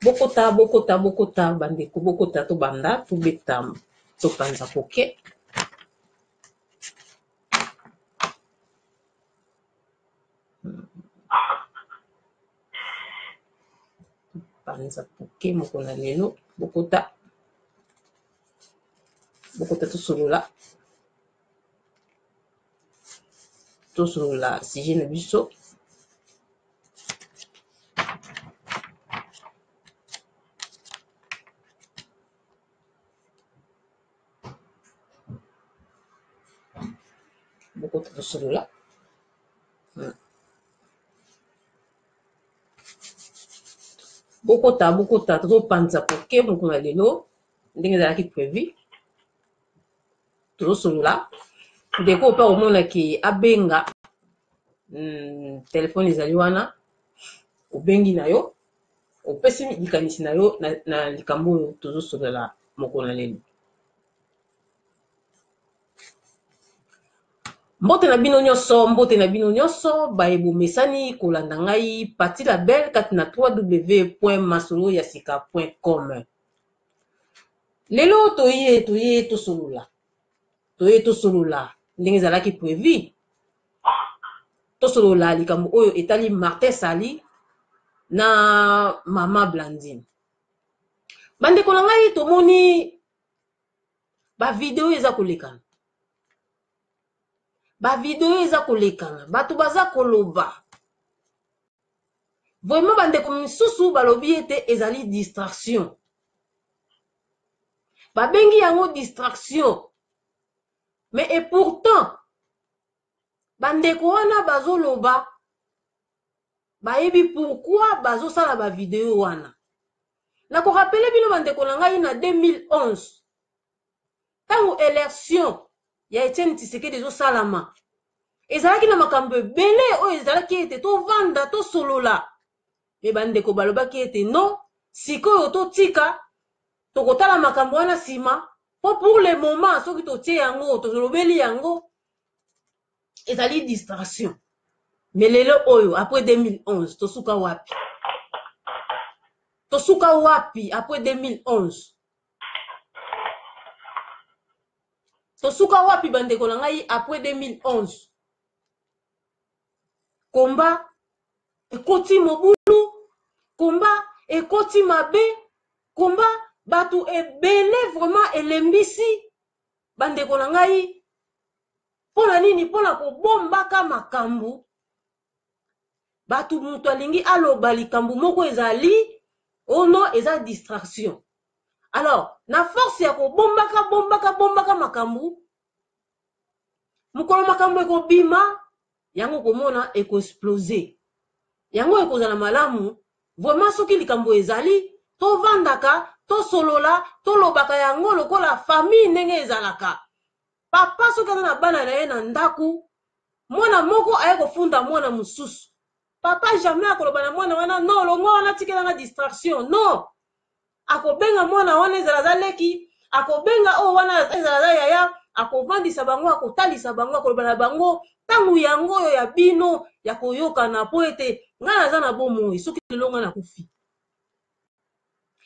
Bokota, bokota, bokota, bandeko, bokota, tobanda, tobeta, topanza poke. Panza poke mokolo na lelo, bokota, bokota tosolola, tosolola sujet na biso. Bokota tosolola. Bokota, bokota, tozopanza poke mokolo na lelo ndenge ezalaki prevu. Tozosolola. Ndeko oyo mpe akomona ke abenga, telefone ezali wana, obengi na yo, opesi likanisi na yo na likambo oyo tozosolola mokolo na lelo. Mbote na bino nyonso, mbote na bino nyonso, baye bomesani kolanda ngai Patty la Belle kati na www.masoloyasika.com. Lelo toye, toye tosolola. Toye tosolola ndenge ezalaki prevu. Tosolola likambo oyo etali Martin Sali na Mama Blandine. Bandeko na ngai, tomoni ba video eza kolekana. Ba video eza kolekana, bato baza koloba. Vraiment bandeko misusu balobi ete ezali distraction. Babengi yango distraction. Mais et pourtant bandeko wana bazoloba bayebi pourquoi bazosala ba video wana. Nakorapele bino bandeko na ngai na 2011 ntango élection ya Etienne Tshisekedi ezosalama, ezalaki na makambo ebele oyo ezalaki ete tovanda tosolola. Me bandeko balobaki ete non, sikoyo totika, tokotala makambo wana nsima, po pour le moment soki totie yango, tolobeli yango, ezali distraction. Mais lelo oyo après 2011 tosuka wapi? Tosuka wapi après 2011? Tosuka wapi bandeko na ngai après 2011? Komba ekoti mobulu, komba ekoti mabe, komba bato ebele vraiment elembisi bandeko na ngai. Mpona nini? Mpona kobombaka makambo. Bato moto alingi aloba likambo moko ezali ono eza distraction. Alors na force ya kobombaka bombaka bombaka makambo, mokolo makambo ekobima yango komona ekoexplose. Yango ekozala malamu vraiment soki likambo ezali tovandaka tosolola tolobaka yango lokola famille ndenge ezalaka. Papa soki aza na bana na ye na ndaku, mwana moko aye kofunda mwana mosusu, papa jamais akoloba na mwana wana non, longwa wana tikela nga distraction. Non, akobenga mwana wana ezala aza leki, akobenga oyo wana ezala aza yaya, akovandisa bango, akotalisa bango, akoloba na bango ntango yango oyo ya bino ya koyokana, po ete ngai naza na bomoi, soki lelo ngai nakufi.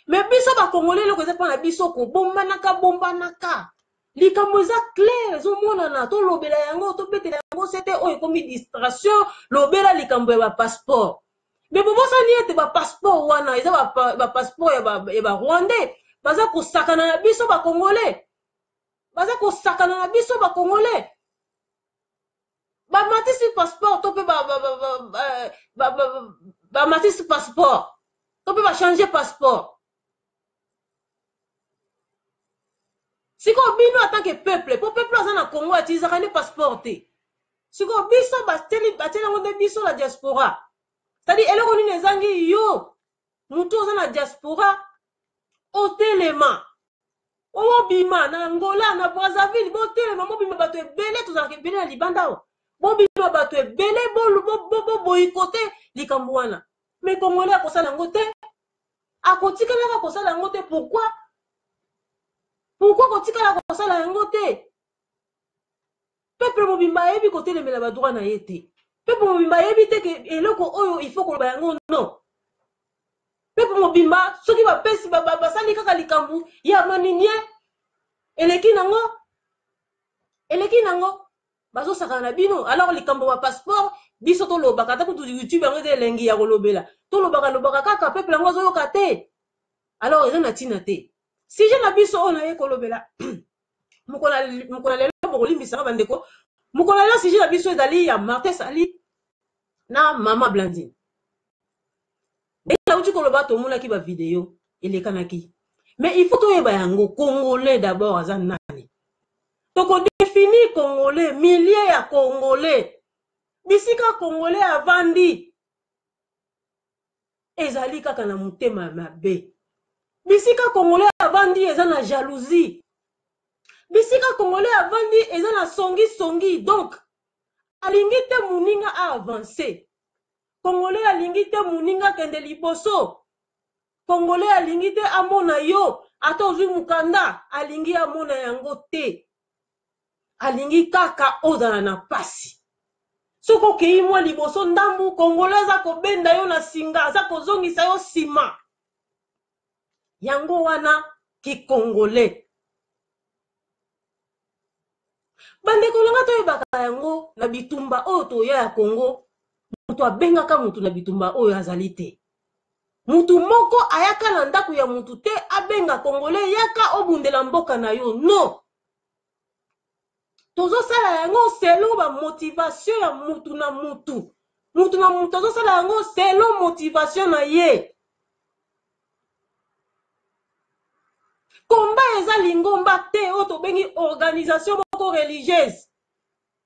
Mais biso ba Congolais eloko eza mpo na biso kobombanaka bombanaka. Likambo eza clair, ezomonana, tolobela yango, tobetela yango sete oyo ekomi distraction, lobela likambo ya ba passeport. Mais bobosani ete ba passeport wana eza ba passeport ya ba Rwandais, baza kosakana na biso ba Congolais. Baza kosakana na biso ba Congolais. Bamatisi passeport to pe bamatisi passeport to pe ba changer passeport. Sikoyo bino en tant que peuple, po peuple aza na Congo atilisaka nde passeport te. Sikoyo biso batieli yango nde biso na diaspora. C'est-à-dire eloko nini ezangi yo mutu oza na diaspora otelema obima na Angola na Brazzaville, botelema bobima bato ebele, tozalaka ebele na libanda awa, bobima bato ebele, boboyikote likambo wana. Mais Congolais akosala yango te, akotikalaka kosala yango te. Pourquoi? Pourquoi kotikala kosala yango te? Peuple mobimba ayebi kotelemela ba droit na ye te. Peuple mobimba ayebi te ke eloko oyo il faut koloba yango non. Peuple mobimba soki bapesi basali kaka likambo ya maninie eleki nango eleki nango bazosakana na bino. Alors likambo ba passeport, biso tolobaka ata kutu YouTube yango eza elengi ya kolobela, tolobaka lobaka kaka, peuple yango azoyoka te. Alors eza na ntina te. Sujet na biso oyo naye kolobela mokolo na lelo, bokolimbisaka bandeko, mokolo na lelo sujet na biso ezali ya Martin Sali na mama Blandine. Ndenge nauti koloba, tomonaki bavideo elekanaki, mais il faut toyeba yango. Congolais d'abord aza nani? Tokodéfinir Congolais, milieu ya Congolais, bisika Congolais avandi ezali kaka na motema mabe. Bisika Congolais avandi eza na jalousie. Bisika Congolais avandi eza na songisongi. Donc alingi te moninga aavance. Congolais alingi te moninga akende liboso. Congolais alingi te amona yo ata ozwi mokanda, alingi amona yango te. Alingi kaka ozala na pasi. Soki okei mwa liboso ndambu, Congolais aza kobenda yo na singa, aza kozongisa yo nsima. Yango wana kicongolais. Bandeko na nga, toyebaka yango, na bitumba oyo toya ya Congo, moto abengaka motu na bitumba oyo azali te. Mutu moko ayaka na ndako ya mutu te abenga Congolais: "Yaka obundela mboka na yo." Non, tozosala yango selon bamotivation ya mutu na mutu. Mutu na mutu azosala yango selon motivation na ye. Combat eza lingomba te oyo tobengi organisation moko religieuse.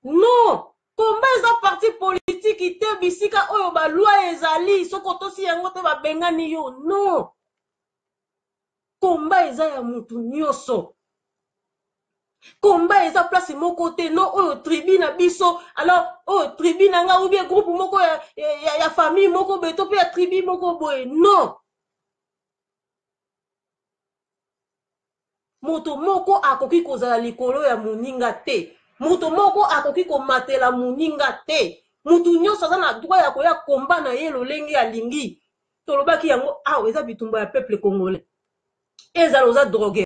Non, combat eza parti politique te, bisika oyo baloi ezali, soki otosi yango te babengani yo. Non, combat eza ya mutu nyonso. Combat eza place moko te. No, oyo tribu na biso, alors oyo tribu na nga, ou bien groupe moko ya famille moko boye to mpe ya tribu moko boye. Non, moto moko akoki kozala likolo ya moninga te, moto moko akoki komatela moninga te. Motu nyonso aza na droit ya koya combat na ye lolenge alingi. Tolobaki yango awa, eza bitumba ya peuple congolais. Ezala oza drogué,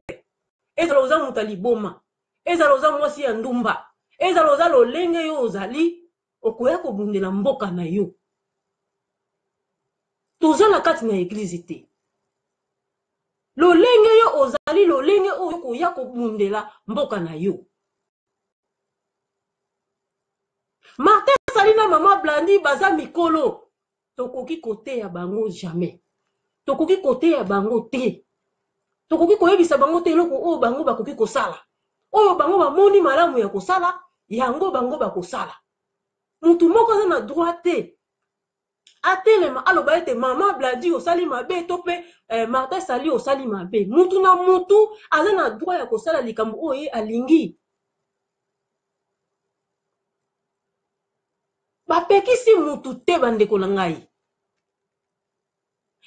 ezala oza moto ya liboma, ezala oza mwasi ya ndumba, ezala oza lolenge yo ozali, okoya kobundela mboka na yo. Toza na kati na église te. Lolenge yo ozali, lolenge oyo koya kobundela mboka na yo. Martin Sali na mama Blandi baza mikolo, tokoki koteya bango jamais, tokoki koteya bango te, tokoki koyebisa bango te eloko oyo bango bakoki kosala. Oyo bango bamoni malamu ya kosala, yango bango bakosala. Mutu moko aza na droit te atelema aloba ete mama Bladi osali mabe to mpe Martin Sali osali mabe. Mutu na mutu aza na droit ya kosala likambo oyo ye alingi. Bapekisi mutu te. Bandeko na ngai,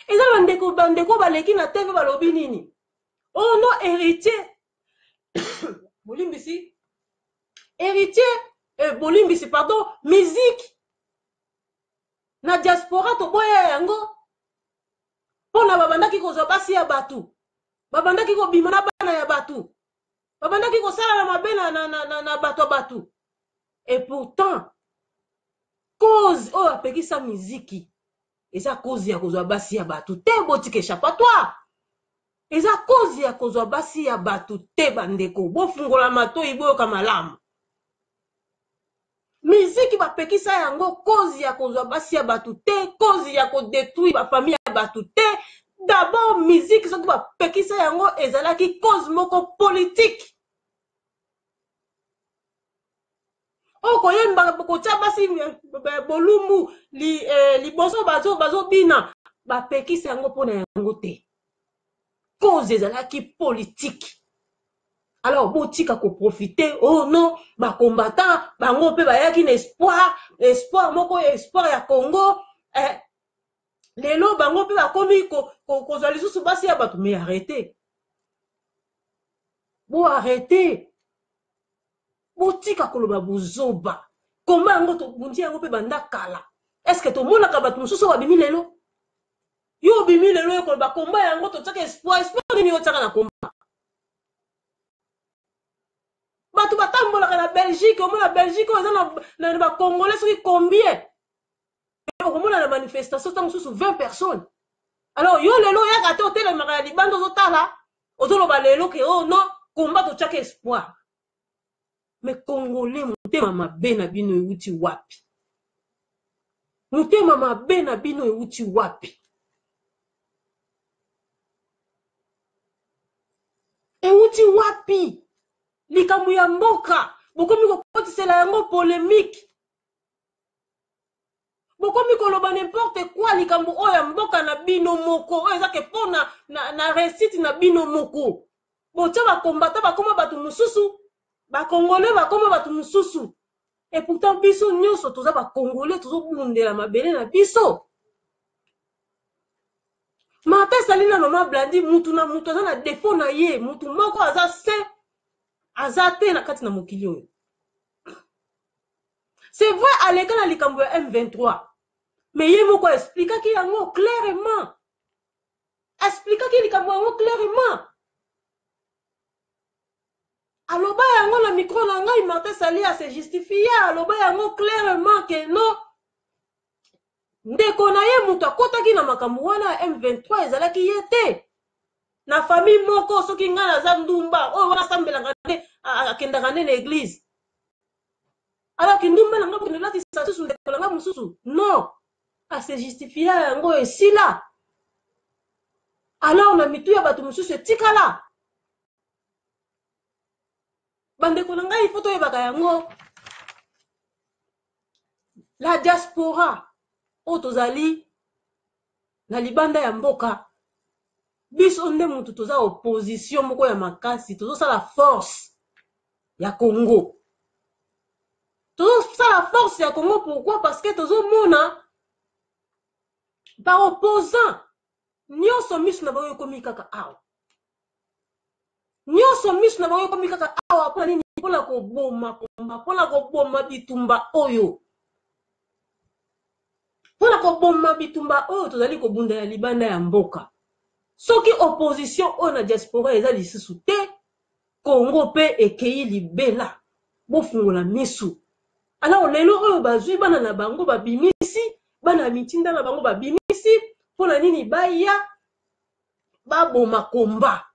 eza bandeko baleki na TV, balobi nini? Oh non, héritier, bolimbisi, héritier, bolimbisi, pardon, musique na diaspora toboya yango mpona babandaki kozwa basi ya bato, babandaki kobima na bana ya bato, babandaki kosala na mabe na bato ya bato. Et pourtant cause oyo apekisa miziki eza cause ya kozwa basi ya bato te. Botika échappatoire, eza cause ya kozwa basi ya bato te. Bandeko, bofungola matoi, boyoka malamu. Miziki bapekisa yango cause ya kozwa basi ya bato te, cause ya kodétruire bafamille ya bato te. D'abord miziki soki bapekisa yango, ezalaki cause moko politique. Oyo koyemba, kotia basi bolumbu liboso bazobina, bapekisa yango mpona yango te. Cause ezalaki politique. Alors botika koprofiter. Oh non, bacombattant bango mpe bayaki na espoir, espoir moko, espoir ya Congo. Lelo bango mpe bakomi kozwa lisusu basi ya bato. Mais arrête, boarrêter, botika koloba bozoba. Combat yango tobundi yango mpe banda kala. Est-ce tomonaka bato mosusu oyo babimi lelo? Yo obimi lelo oye koloba combat yango totiaka espoir. Espoir nini yo otiaka na combat? Bato batambolaka na Belgique, omona Belgique oyo eza na, na, ba Congolais soki combien? Okomona na manifestation ntango mosusu 20 personnes. Alors yo lelo oyaka te, otelemaka na libanda, ozotala, ozoloba lelo ke oh non, combat totiaka espoir. Mais Congolais, motema mabe na bino ewuti wapi? Motema mabe na bino ewuti wapi? Ewuti wapi? Likambo ya mboka bokomi kokotisela yango polemique, bokomi koloba n'importe quoi. Likambo oyo ya mboka na bino moko, oyo eza ke mpo na réussite na bino moko, botia bakombata bakoma bato mosusu, bakongolais bakoma bato mosusu. Et pourtant biso nyonso toza bakongolais, tozobundela mabele na biso. Martin Sali na mama Blandi, mutu na mutu aza na défaut na ye. Mutu moko aza saint aza te na kati na mokili oyo. C'est vrai, aleka na likambo ya M23, mais ye moko expliquaki yango clairement, expliquaki likambo yango clairement, aloba yango na micro na ngai. Martin Sali ase justifie, aloba yango clairement ke non, ndeko na ye moto akɔtaki na makambo wana ya M23, ezalaki ye te. Na famille moko, soki ngai naza ndumba, oyo wana asambelaka nde, akendaka nde na église, alors que ndumba na ngai bokende latisa susu ndeko na ngai mosusu, non. Ase justifie yango, esila. Alors na mitu ya bato mosusu etikala. Bandeko na ngai, ifo toyebaka yango, la diaspora oyo tozali na libanda ya mboka, biso nde mutu toza opposition moko ya makasi. Tozosala force ya Congo, tozosala force ya Congo. Pourquoi? Parce que tozomona baopposant nyonso, miso na bango ekomi kaka awa. Nyonso, miso na bango ekomi kaka awa. Mpona nini? Mpona koboma komba, mpona koboma bitumba oyo, mpona koboma bitumba oyo tozali kobunda ya libanda ya mboka. Soki opposition oyo na diaspora eza lisusu te, Congo mpe ekei libela. Bofungola misu. Alors lelo oyo bazwi bana na bango, babimisi bana ya mitinda na bango, babimisi mpona nini? Baya baboma komba,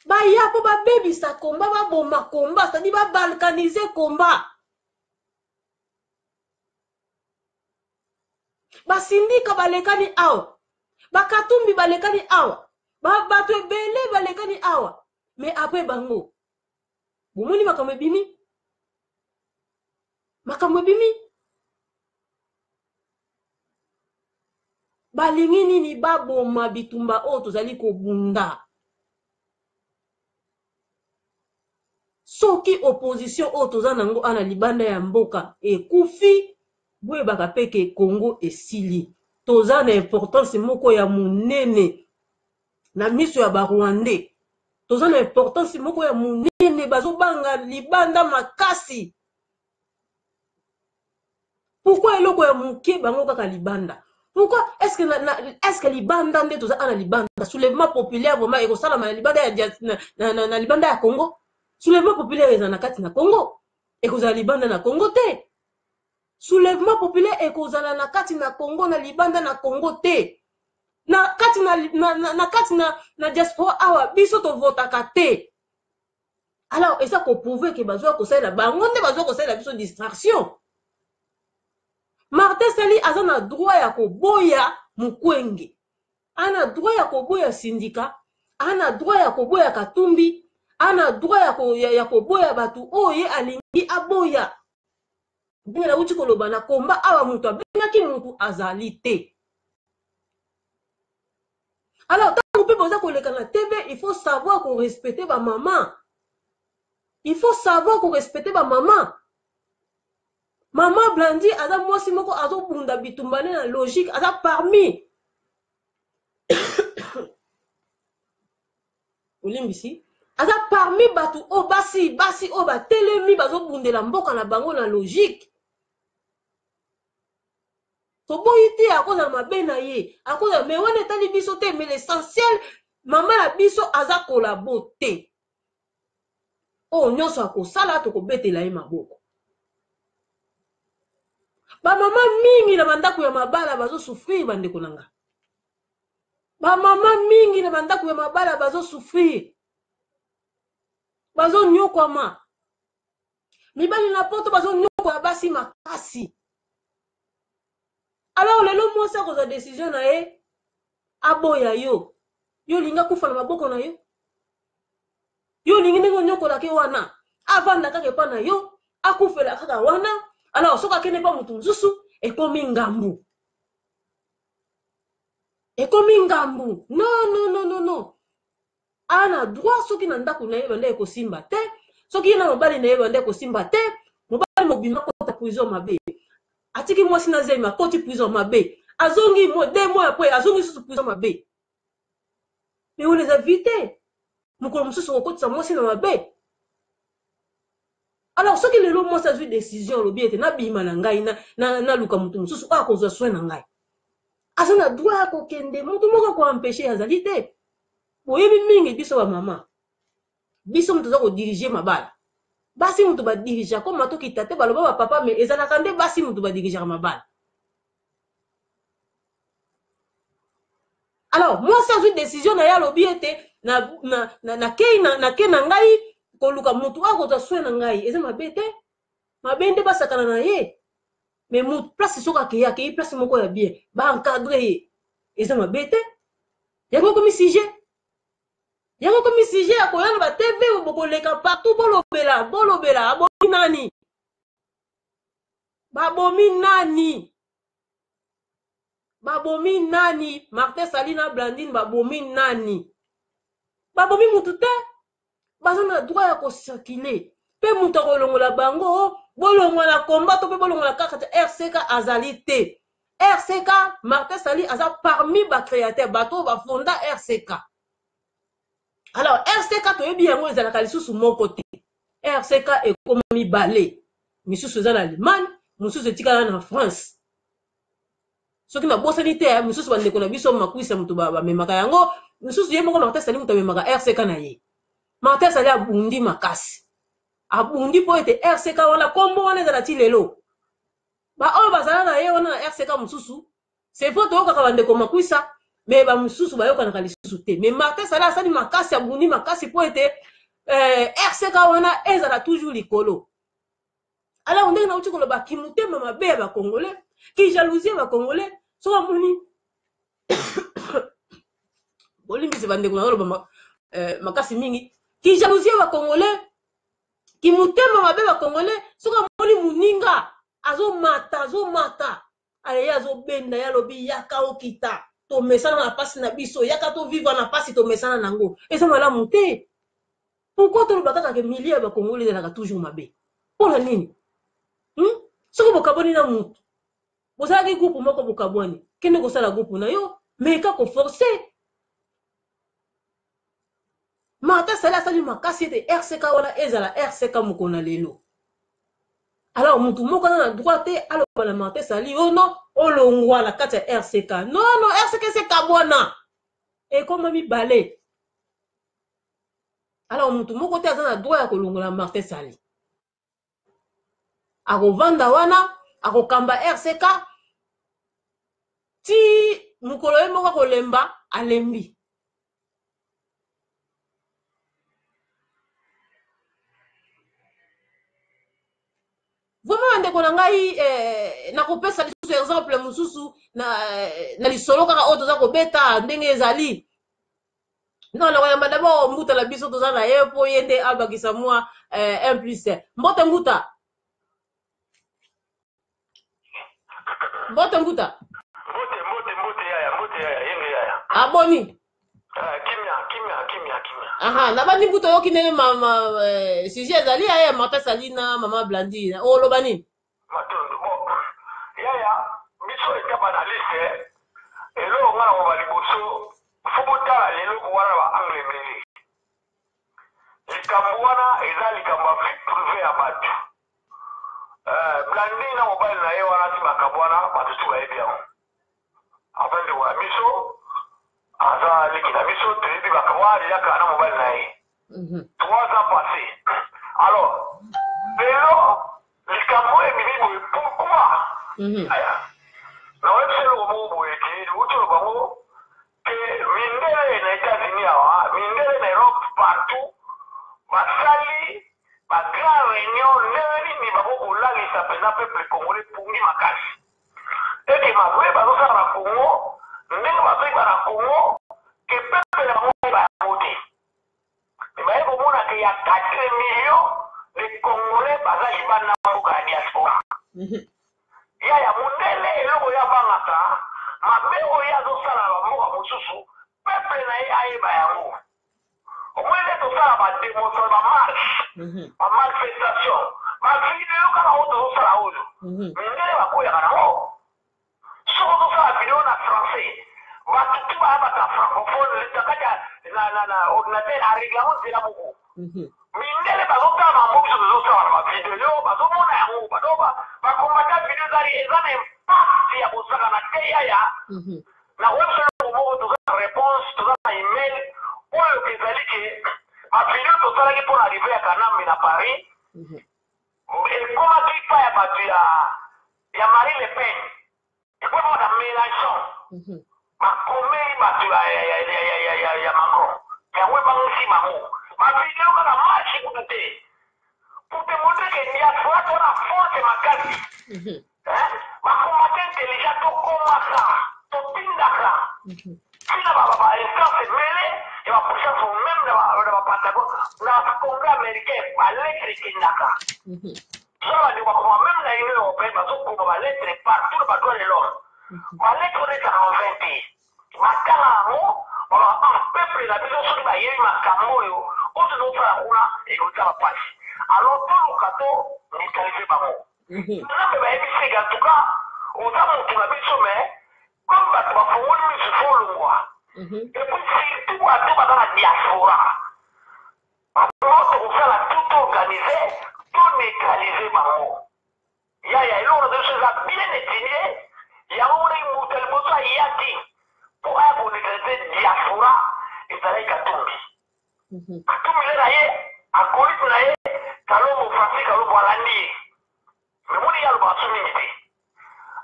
baya mpo babebisa komba, baboma komba, c'est-à-dire babalkaniser komba. Basindika balekani awa, bakatumbi balekani awa, bato ebele balekani awa. Mais après bango, bomoni makambo ebimi, makambo ebimi. Balingi nini? Baboma bitumba oyo tozali kobunda. Soki opposition oyo toza nango ana libanda ya mboka ekufi, boyebaka mpe ke Congo esili. Toza na importance moko ya monene na miso ya Barwandais, toza na importance moko ya monene, bazobanga libanda makasi. Pourquoi eloko ya moke, bango kaka libanda? Pourquoi est ce que na, est ce que libanda nde toza ana libanda, soulèvement populaire vraiment ekosalama na libanda ya, na libanda ya Congo? Soulèvement populaire eza na kati na Congo, ekozala libanda na Congo te. Soulèvement populaire ekozala na kati na Congo, na libanda na Congo te. Na kati na kati na diaspora awa, biso tovotaka te. Alors eza koprouver ke bazwa kosalela bango nde bazwa kosalela biso distraction. Martin Sali aza na droit ya koboya Mukwenge, ana droit ya koboya Sindika, ana droit ya koboya Katumbi, ana droit ya koboya bato oyo ye alingi aboya. Ndenge nauti koloba, na komba awa, moto abengaki motu azali te. Alors ntango mpe boza koleka na TV, il faut savoir korespecter bamama, il faut savoir korespecter bamama. Mama Blandi aza mwasi moko azobunda bitumba ne na logique, aza parmi, olimbisi, aza parmi bato oyo basi oyo batelemi, bazobundela mboka na bango na logique. Toboyi te akozala mabe na ye, akozala mais wana etali biso te, mais l'essentiel mama na biso aza collabo te. Oyo nyonso akosala tokobetela ye maboko. Ba mama mingi na bandako ya mabala bazo souffrir bandeko na nga. Ba mama mingi na bandako ya mabala bazo souffrir. Bazo nyokwama. Mibali na poto bazo nyokola basi makasi. Alors lelo mwasi akozwa decision na ye aboya yo. Yo olingi akufa na maboko na yo? Yo olingi ndenge onyokolaka ye wana avanda kaka epa na yo akufela kaka wana? Alors soki akende epa moto mosusu ekomi ngambu. Ekomi ngambu. Non, non, non, non, non. Aza na droit soki na ndako na ye banda ekosimba te, soki ye na mobali na ye banda ekosimba te, mobali mobima akota prison mabe, atiki mwasi na zemi akoti prison mabe, azongi 2 mois après azongi susu prison mabe. Mais wana eza vie te. Mokolo mosusu okokotisa mwasi na mabe. Alors soki lelo mwasi azwi décision alobi ete nabima na ngai naluka moto mosusu oyo akozwa soin na ngai, aza na droit ya kokende, moto moko akoempêche azali te. Boyebi mingi biso ba mama, biso moto toza kodirige mabala, basi moto badirigea koma tokita te, baloba ba papa, mais ezalaka nde basi moto badirigeaka mabala. Alors mwasi azwi décision na ye alobi ete nakei na ngai koluka motu oyo akozwa soin na ngai, eza mabe te, mabe nde basakana na ye, mais motu place soki akei, akei place moko ya bien, ba encadre ye, eza mabe te. Yango ekomi sujet, yango ekomi sujet ya koya na ba TV, bokoleka partout, bolobela, bolobela, abomi nani, babomi nani, babomi nani, Martin Sali na Blandine babomi nani, babomi mutu te, baza na droit ya kocirculer pe mutu akolongola bango, bolongwa na combat to pe bolongola kaka te. RCK azali te. RCK, Martin Sali aza parmi ba créateurs, bato oyo bafonda RCK. Alors RCK toyebi yango ezalaka lisusu moko te. RCK ekoma mibale, misusu eza na Allemagne, mosusu etikala na France. Soki nabosani te, mosusu bandeko na biso makwisa moto bamemaka yango, mosusu ye moko Martin Sali moto amemaka RCK na ye. Martin Sali abundi makasi, abundi mpo ete RCK wana kombo wana ezala ti lelo. Ba oyo bazala na ye wana na RCK mosusu, c'est vrai toyokaka bandeko makwisa, mais ba mosusu bayokanaka lisusu te. Mais Martin Sali asali makasi, abundi makasi mpo ete RCK wana ezala toujours likolo. Alors ndenge nauti koloba, kimotema mabe ya ba Congolais, ki jalousie ya ba Congolais, soki amoni bolimbisi bandeko na koloba makasi mingi, ki jalousie ya ba Congolais, kimotema mabe ba Congolais, soki amoni moninga azomata, azomata, aye azobenda ye alobi yaka okita, tomesana na pasi na biso, yaka tovivre na pasi, tomesana nango, eza malamu te. Pourquoi toloba kaka ke milieu ya ba Congolais ezalaka toujours mabe? Mpona nini? Soki bokabwani na mutu, bozalaki groupe moko bokabwani, kende kosala groupe na yo, meka koforcer. Martin Sali asali makasi ete RCK wana ezala RCK mokolo na lelo. Alors mutu moko aza na droit te aloba na Martin Sali oh non, olongwa na kati ya RCK. Non, non, RCK ese kabwana, ekoma mibale. Alors mutu moko te aza na droit ya kolongola Martin Sali. Akovanda wana, akokamba RCK ti mokolo ye moko akolemba, alembi. Vraiment bandeko na ngai, nakopesa lisusu exemple mosusu na lisolo kaka oyo toza kobeta ndenge ezali. Non, nakoyamba d'abord mbuta na biso toza na ye mpo ye nde abakisa mwa un plus. Mbote mbuta. Mbote mbuta. Mbote, mbote, mbote yaya, mbote yaya, yenge yaya. Aboni. Kimia, kimia, kimia, kimia. Aha, nabandi mbuta oyoki ndenge mama sujet ezali ya Martin Sali na mama Blandine. Oloba nini? Matondo. Bon, yaya, biso étape analyste, eloko nga na koba liboso, fo botala leloko wana ba angle ebele. Likambo wana eza likambo ya vie privée ya bato. Blandine na mobali na ye wana ti bakabwana, bato tu bayebi yango. Aza ndeko na biso, aza leki na biso, toyebi bakabwana deja kala na mobali na ye. 3 ans passé. Alors, lelo likambo oyo ebimi boye pourquoi? Aya, nakoyebisa eloko moko boye ke outi oloba ngo ke mindele na États-Unis awa, mindele na Europe, partout basali ba grand réunion ndenge nini bako kolalisa mpenza peuple congolais pungi makasi, eke mabe bazosala na Congo, ndenge bazoyiba na Congo, ke peuple na bango bayeba yango te. Me baye komona ke ya 4 millions de Congolais baza libanda mboka ya diaspora. Yaya, mondele eloko ye abangaka, mabe oyo ye azosala na bamboka mosusu, peuple na ye ayeba yango. Omoni nde tosala badémonstration, bamarche, bamanifestation, bavideo kaka oyo tozosala oyo, mindele bakweyaka nango. Soki ozosala video na français, bato tu baya, bato ya francophone na kati ya na ordinateur aregle yango nzela moko. Mindele bazotala bango, biso tozosala na bavideo, bazomona yango, bato bakombata video eza na impact ya kosakana te, yaya. Na koyebisa eloko moko, toza na réponse, toza na email oyo ezali ke bavideo tosalaki mpona arrivée ya Kanambe na Paris ekomaki pa ya bato ya Marine Le Pen, ekomaki na Mélenchon, bakomeli bato ya Macron, yango ebangisi bango. Bavideo kaka marche kutu te, pour te montrer que diaspora to na force makasi, bakombate intelligent, tokomaka, totindaka ntina bainstance ebele ya bapuissance, même na bapentagon, na Congrès américain, balettre ekendaka. Toza bandeko bakoma même na Union européenne, bazokoma balettre partout na badroit de l'homme. Balettre wana ezaka en vain te, batanga yango, balobaka: "Peuple na biso, soki bayebi makambo oyo oyo tozosala kuna, ekotala mpasi." Alors toluka to neutraliser bango. Nzambe bayebisi eke en tout cas oza motu na biso, mais comme bato bafongoli misu, fo olongwa. Et puis surtout bato baza na diaspora, bango tokosala tout organise to neutraliser bango. Yaya, eloko na biso eza bien étudié. Yango monaki moto ya liboso ayaki mpo aya koneutraliser diaspora ezalaki Katumbi. Katumbi nde na ye acolyte na ye Kalombo, Francis Kalombo, alandi ye, me moni ye alobaka so mingi te.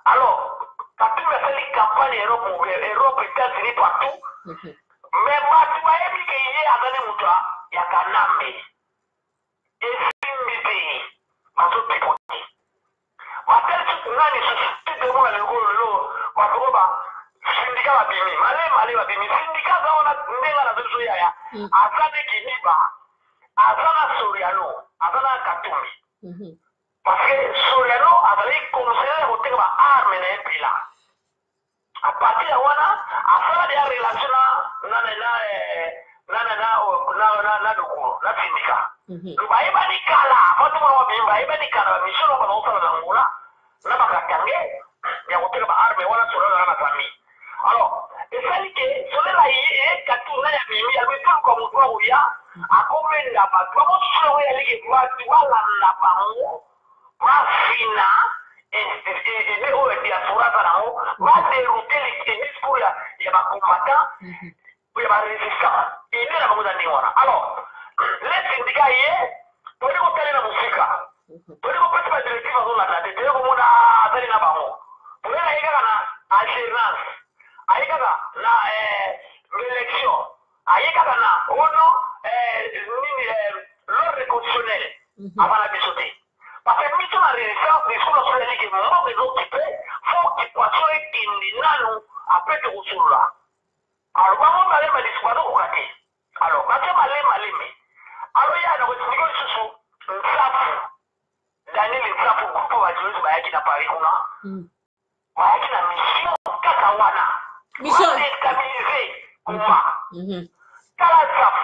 Alors Katumbi asali campagne Europe, Europe, États-Unis, partout, mais bato bayebi ke ye aza nde moto ya Kanambe. Esimbi te, bazopipote, batali nani susu titemona. Lelo lelo bato oyo ba sindika babimi male male, babimi sindika aza wana ndenge na biso, yaya. Aza nde Kidiba, aza na Soriano, aza na Katumbi, parce que Soriano azali conseiller ya koteka baarme na ye mpela. À partir ya wana asala deya relation na na na na na na na na Dokolo na sindika. Do bayebani kala, bato mona babimi bayebani kala, bamission oyo bazosala na Ngola na bakatange ya koteka baarme wana, Soriano na Zambie. Alors esali ke Soriano ye Katumbi nani abimi, alobi toluka motu akoya akomenda bato bamosusu. Yango eyaliki bato balanda bango, bafina ede oyo diaspora aza nango, badérouter discours ya bacombattant, ya barésistant. Idée na bango eza ndenge wana. Alors le syndicat ye toyei kotalela mosika, toyei kopesa badirective, azolanda te. Toyei komona azali na bango, toyei aye kaka na alternance, aye kaka na élection, aye kaka na ono nini, l'ordre constitutionnel, aza na biso te. Parce que biso na résistance, discours na biso ezali ke mboka eza occupé, faut occupation ekende nanu, après tokosolola. Alors bango balema discours, bazokoka te. Alors batie malema leme. Alors ya na koexpliquer lisusu, Nsafu, Daniel Nsafu, groupe bajournaliste bayaki na Paris kuna, bayaki na mission kaka wana, badéstabiliser combat. Tala Nsafu,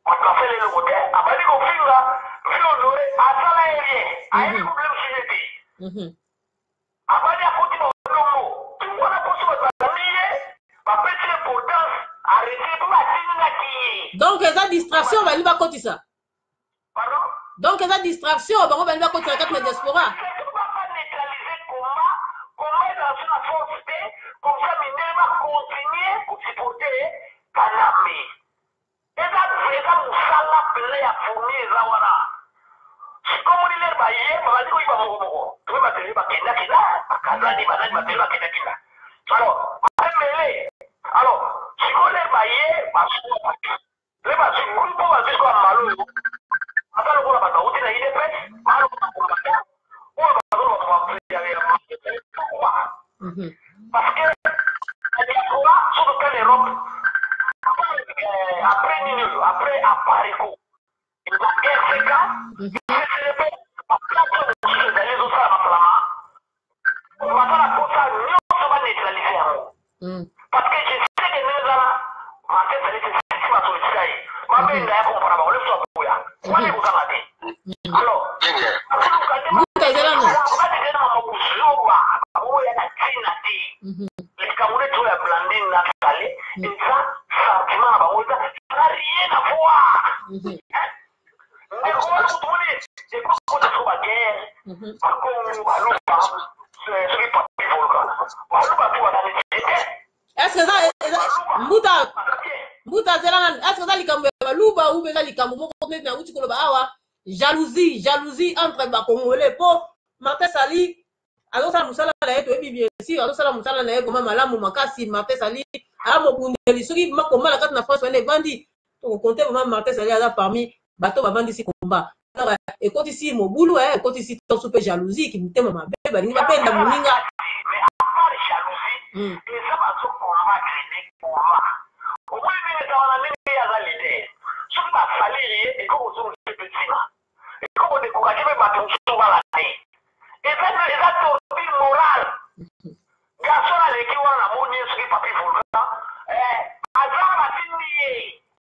bato basala eloko te, abandi kofinga Vieux Honoré, asala ye rien, ayebi problème sujet te. Abandi akoti baodongo tu wana, mposo bato balandi ye, bapesi importance, arrêté mpo batindaki ye. Donc eza distraction balingi bakotisa. Pardon? Donc eza distraction bango balingi bakotisa kati na diaspora. mpe Kanambe. Eza eza mosala mpenza ya fourmi eza wana. Sikoyo omoni lere baye babandi koyiba moko moko, toyebi bato ebele bakenda kenda, bakazadi banani bato ebele bakenda kenda. Alors baemele alors sikoyo lere baye bazwa bato lere bazwi groupe oyo bazwi sikoyo ya mbala oyo baza lokola bato bauti na udps baloba kombata oyo bazoloba ya parce que la diaspora soki otali Europe après nini oyo après apareco eza RCK CCDP baplateau mosusu ezali ezosala masalama baza na posa nyonso baneutralize yango parce que je sais que ndenge ezala Martin Félix sisi basollicita ye babenga ya kompona bango leso aboya wana ekozanga te alors batikali na mama buzoba baboya na ntina te likambo neti oyo ya Blandine na Sale eza sentiment na bango eza ça n'a rien à voir. Ndeko wana kutu moni ekokota soko baguerre bakongo baluba soki papi volka baluba tu baza neti te. Est-ce eza mbuta mbuta azela nanu, est-ce eza likambo ya baluba ou eza likambo moko neti nauti koloba awa, jalousie, jalousie entre bacongolais? Mpo Martin Sali azosala mosala na ye, toyebi bien sûr azosala mosala na ye koma malamu makasi. Martin Sali aya mobundeli, soki makomba na kati na France wana evandi, tokocompter vraiment Martin Sali aza parmi bato bavandisi komba. Ekotisi mobulu, ekotisi tosu mpe jalousie, kimotema mabe, balingi bapenda moninga. Mais à part jalousie, eza bazocombattre nde koma omoni ndenge eza wana, ndenge ye aza leader, soki basaliri ye ekoki kozongisa mpe nsima, ekoki kodécourager mpe bato mosusu bala te. Eza torture morale. Garçon aleki wana, namoni ye soki papi volcan aza batindi ye,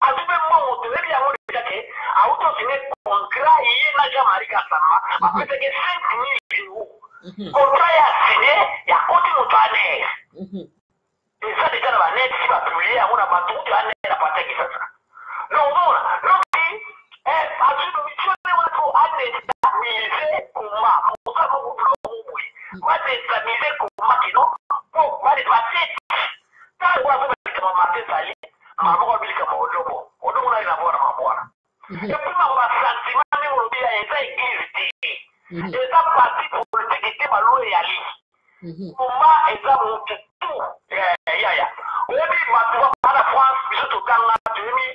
azwi mpe mbongo. Toyebi yango déjà ke auti osigner contrat ye na Jean Marie Kasamba, bapesaki 5000 euros. Contrat ye asigner ya koti moto ANR eza déjà na banet, si bapublier yango na bato kutu ANR apataki sasa. Donc ozomona noki azwi mission nde wana po adéstabiliser combat, mosala moko biloko boye, badéstabiliser combat kino po bateti ntango azobelikama Martin Sali maboko abilikama odongo odongo nali na bwana mabwana. Et puis mako basentiment ndenge olobi ya eza église te, eza parti politique te, balo eyali combat eza motu tu yaya. Oyebi bato bana France, biso totanga, toyebi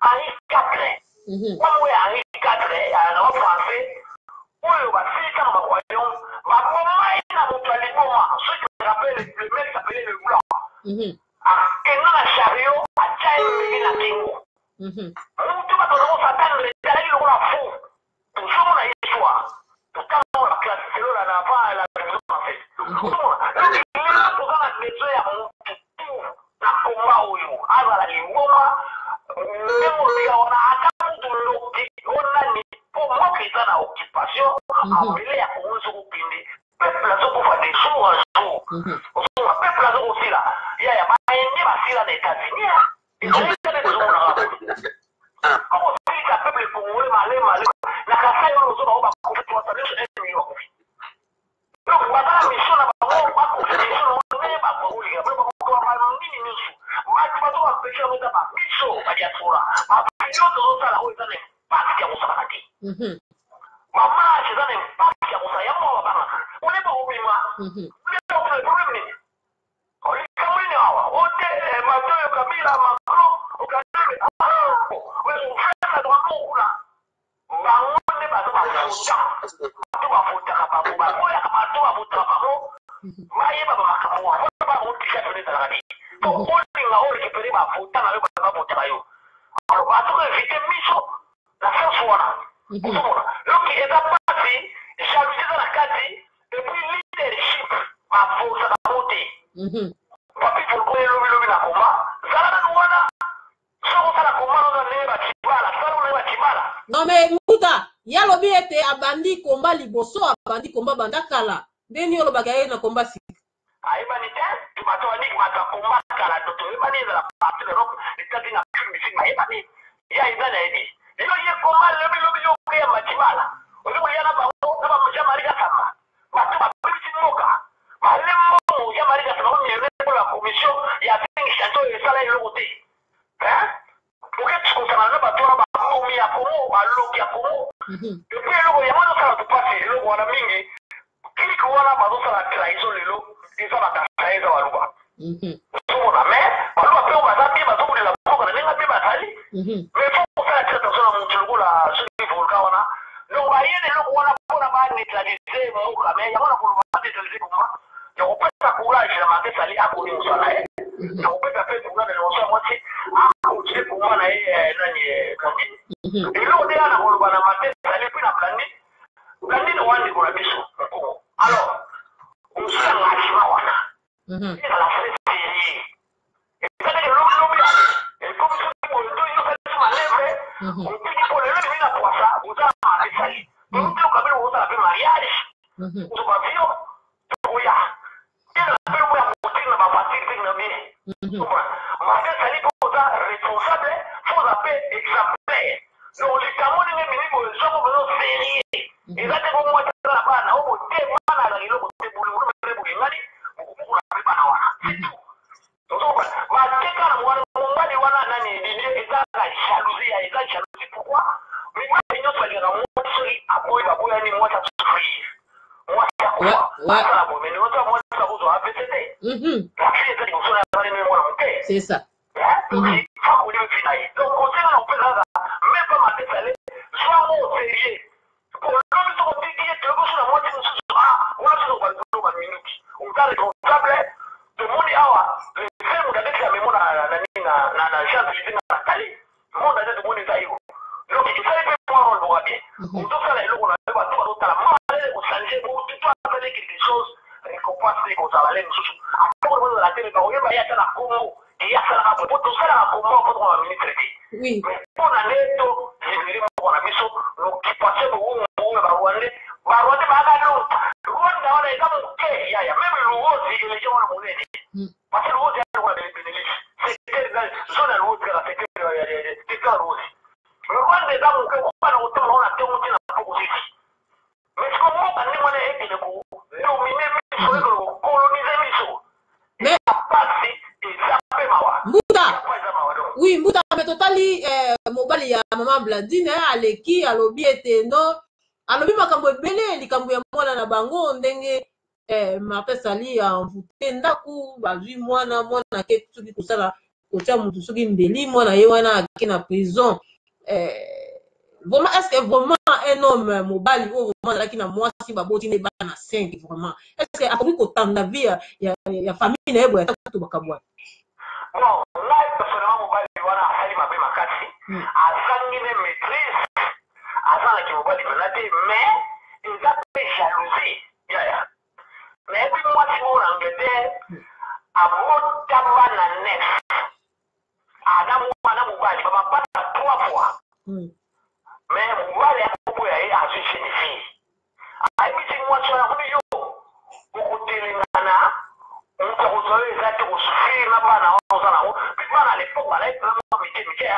Henri IV, kombo ya Henri IV na bafrançais oyo basilisaka baroyaume, baboma ye na moto ya liboma. Soki te rappelle, le mec s'appelait le Blanc, akenda na chariot, atya ye mbeli na kingo, mutu bato bazokosatane ezalaki lokola fou. Tozomona histoire, totanga na classe selo na avant la Révolution française. Ozomona, donc lelo toza na besoin ya mutu tu na komba oyo azala liboma ndenge olobika wana, ata mutu ndoki onani, mpo mboka eza na occupation, mabele ya Kongo ezokokende, peuple azokufa de jour en jour. Ozomona peuple azokosila yaya, baindien basila na États-Unis, ezali nde tozomonaka kokosilisa peuple congolais malema na Kasai wana. Ozo bango bakufi, toasa nyonso 1 million bakufi. Donc baza na mission na bango, bakufi mission na bango ndenge bakolinga nini nyonso. Bato bazobampeshe yango eza babiso badiaspora, bavideo tozosala oyo eza na impact ya kosalaka te, bamarche eza na impact ya kosala yango, babangaka oleba kobima. Problème nini? Likambo nini awa ote Matoyo Kabila Macron Okademe ofesa kuna, bango nde bato bafuta, bato bafutaka bango, baboyaka bato bafutaka bango, bayeba bamakambo wana bango. Tika pene ezalaka te po olinga orécupérer bafuta na yo, bato bafutaka yo. Alors bato koéviter miso na sens wana. Ozomona, donc eza pasi, jalousie eza na kati, et puis leadership bafosaka bango te. Papi Volko elobilobi na komba, zala nanu wana, soki osala komba noza ndenge bakibala, sala ndenge bakibala. Non mais Mbuta, ye alobi ete abandi komba liboso, abandi komba banda kala. Ndeni olobaka ye na komba sika? Ayebani te, bato bandiki bato ya komba kala to toyebani, ezala parti d'Europe, États-Unis, Afrique du Sud, bayebani. Ye ayebani, ayebi lelo ye komba lobilobi, yo okeyamba Cibala, ozi kolia na bango na bajean Marie Kasamba, bato babebisi mboka, bale mbongo. Jean Marie Kasamba omiyene mpo la commission ya cinq chantier oyo esala eloko te. Congo, baloki ya Congo. Et puis eloko yango ezosala bato mpasi, eloko wana mingi clique wana bazosala trahison lelo, eza bakasa, eza Baluba. Ozomona, mais Baluba mpe oyo baza bien, bazobundela mboka na ndenge mpe bazali, mais faut kosala très attention na motu lokola soki volcan wana. Donc bayene eloko wana mpona baneutraliser mboka, mais yango na koloba baneutraliser koma na kopesa courage na Martin Sali akoni mosala ye, na kopesa mpe courage na liboso ya mwasi akontinue komba na ye nani Blandine. Eloko te na koloba na Martin Sali mpe na Blandine. Blandine wana ndeko na biso Mokongo, alors ozwi engagement wana, ezala très sérieux. Eza ndenge lobi lobi ekomi soki boye to yo osalisi manœuvre otiki mpo lelo ebimi na poisa. Oza na Martin Sali toyoka bino ozala mpe mariage, ozoba vio tokoya ezala mpe lokola ya boutique na bavoiture mpe na bien. Martin Sali mpo oza responsable, faut oza mpe exemplaire. Donc likambo ndenge ebimi boye, soko bozo sérieux, eza te bo mwasi aza na bana oyo te, bana azala eloko te, bolingo mpe bolingani, bokobokola mpe bana wana, c'est tout. Bateka na mwana mobali wana nani Didier, ezaka jalousie ya, eza jalousie. Pourquoi mibali nyonso balingaka mwasi soki aboyi, baboyani, mwasi asouffrir, mwasi akufa, asala boye, mais nyonso mwasi akozwa AVC te, la fille eza liboso na azali nde mwana moke. C'est ça. Donc fakoli ofi na ye. Donc conseil na kopesa kaka, même pas Martin Sale, zwango au sérieux. Olobi soko otiki ye, toyoki so na mwasi mosusu, ah wana soki obalukolo baminduki, oza responsable. Tomoni awa le moto abetela memo na nini na Champs Élysées na Nathalie monde ate, tomoni eza yo. Donc esali mpe mwa role moko bien, ozosala eloko na yo, bato bazotala malele kochange to asali quelque chose, récompense ekozala le mosusu atako ozala te, bakoyeba ye ata na Congo eye asalaka boye, po tosalaka komba po tokoma baministre te, mais mpo na nde to libérer moko na biso l'occupation bowumbu ya Barwandais. Barwandais bayaka no Rwanda wana eza moke yaya, même Luozi eleki wana monene, parce que Luozi ya lokola Benelux, secteur zone ya Luozi kaka secteur ya Luozi. Rwanda eza moke, okobana kotambola wana ntongo ntina po kosisi, mais siko mboka ndenge wana ekende kodominer biso, ekende kocoloniser biso, eza pasi, eza mpe mawa. Mbuta. Eza mawa donc. Oui mbuta, mais totali mobali ya mama Blandine aleki, alobi ete no, alobi makambo ebele, likambo ya mwana na bango, ndenge Martin Sali amvute ndako, bazwi mwana, mwana ake soki kosala kotia motu soki mbeli, mwana ye wana ake na prison. Vraiment, est ce que vraiment un homme, mobali oyo vraiment azalaki na mwasi, baboti ne bana 5, vraiment est ce que akoki kotanda vie ya famille na ye boye ata to bakabwana? Bon, ngai personnellement, mobali wana asali mabe makasi, azangi ne maîtrise, azalaki mobali mpena te, mais eza mpe jalousie yaya. Nayebi mwasi moko na Angleterre, abota bana neuf, aza mwana mobali, bamapata trois fois, mais mobali akoboya ye, azwi jeune fille. Ayebisi mwasi wana komi yo okotelengana, moto akozwa yo eza te, kosouffrir na bana wana oza nango. Mpe bana à l'époque bazali vraiment mike mike.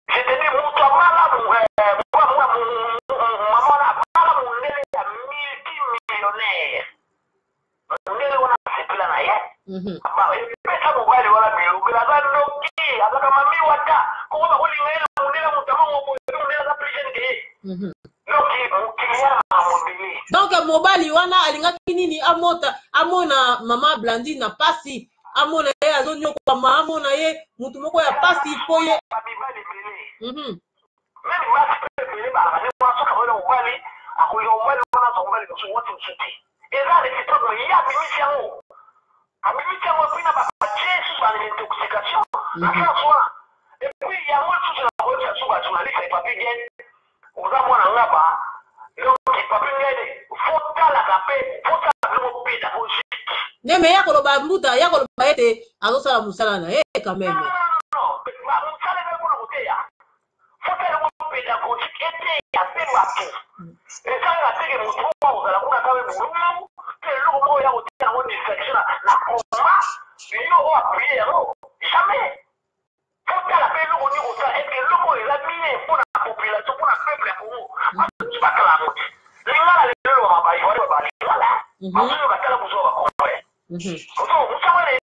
Je te dis, moto abala mama wana, abala mondele ya multimillionnaire, mondele wana asepela na ye, epesa mobali wana bilobela, aza ndoki, azaka mami wata koko bakolinga ye na mondele, moto amango boye, mondele aza plus jeune que ye. Donc mokili ya makambo ebele. Donc mobali wana alingaki nini? Amota amona mama Blandine na pasi, amona ye azonyokwama, amona ye mutu moko ya pasi mpo ye Bamibali ebele, même basi mpe ebele balaka ndenge wana. Soki akoyela mobali, akolinga mobali wana, azwa mobali mosusu, mwasi mosusu te. Eza réciproque, mais ye abimisi yango, abimisi yango, et puis na batie susu baintoxication na sens wana. Et puis yango lisusu na koyebisa susu bajournaliste, Papi Gen, oza mwana ngaba, donc Papi Ngene, faut talaka mpe faut tala biloko pédagogique. Nde me ya koloba, mbuta, ya koloba ete azosala mosala na ye quand même. Mosala eza mpona koteya, faut tala yango pédagogique, eteya mpe bato. Ezalaka teke motu moko akozala kuna kawe bulungu mpe eloko moko ya koteya yango distraction na combat, yo oyo appuyer yango jamais. Faut tala mpe eloko nini kosala, est-ce eloko oyo eza bien mpona population, mpona peuple ya Congo. Bato batala yango te. Lingala lelo elobaka, baivoirien balingala, bazoyo batala bozwa bacongolais mosango wana eza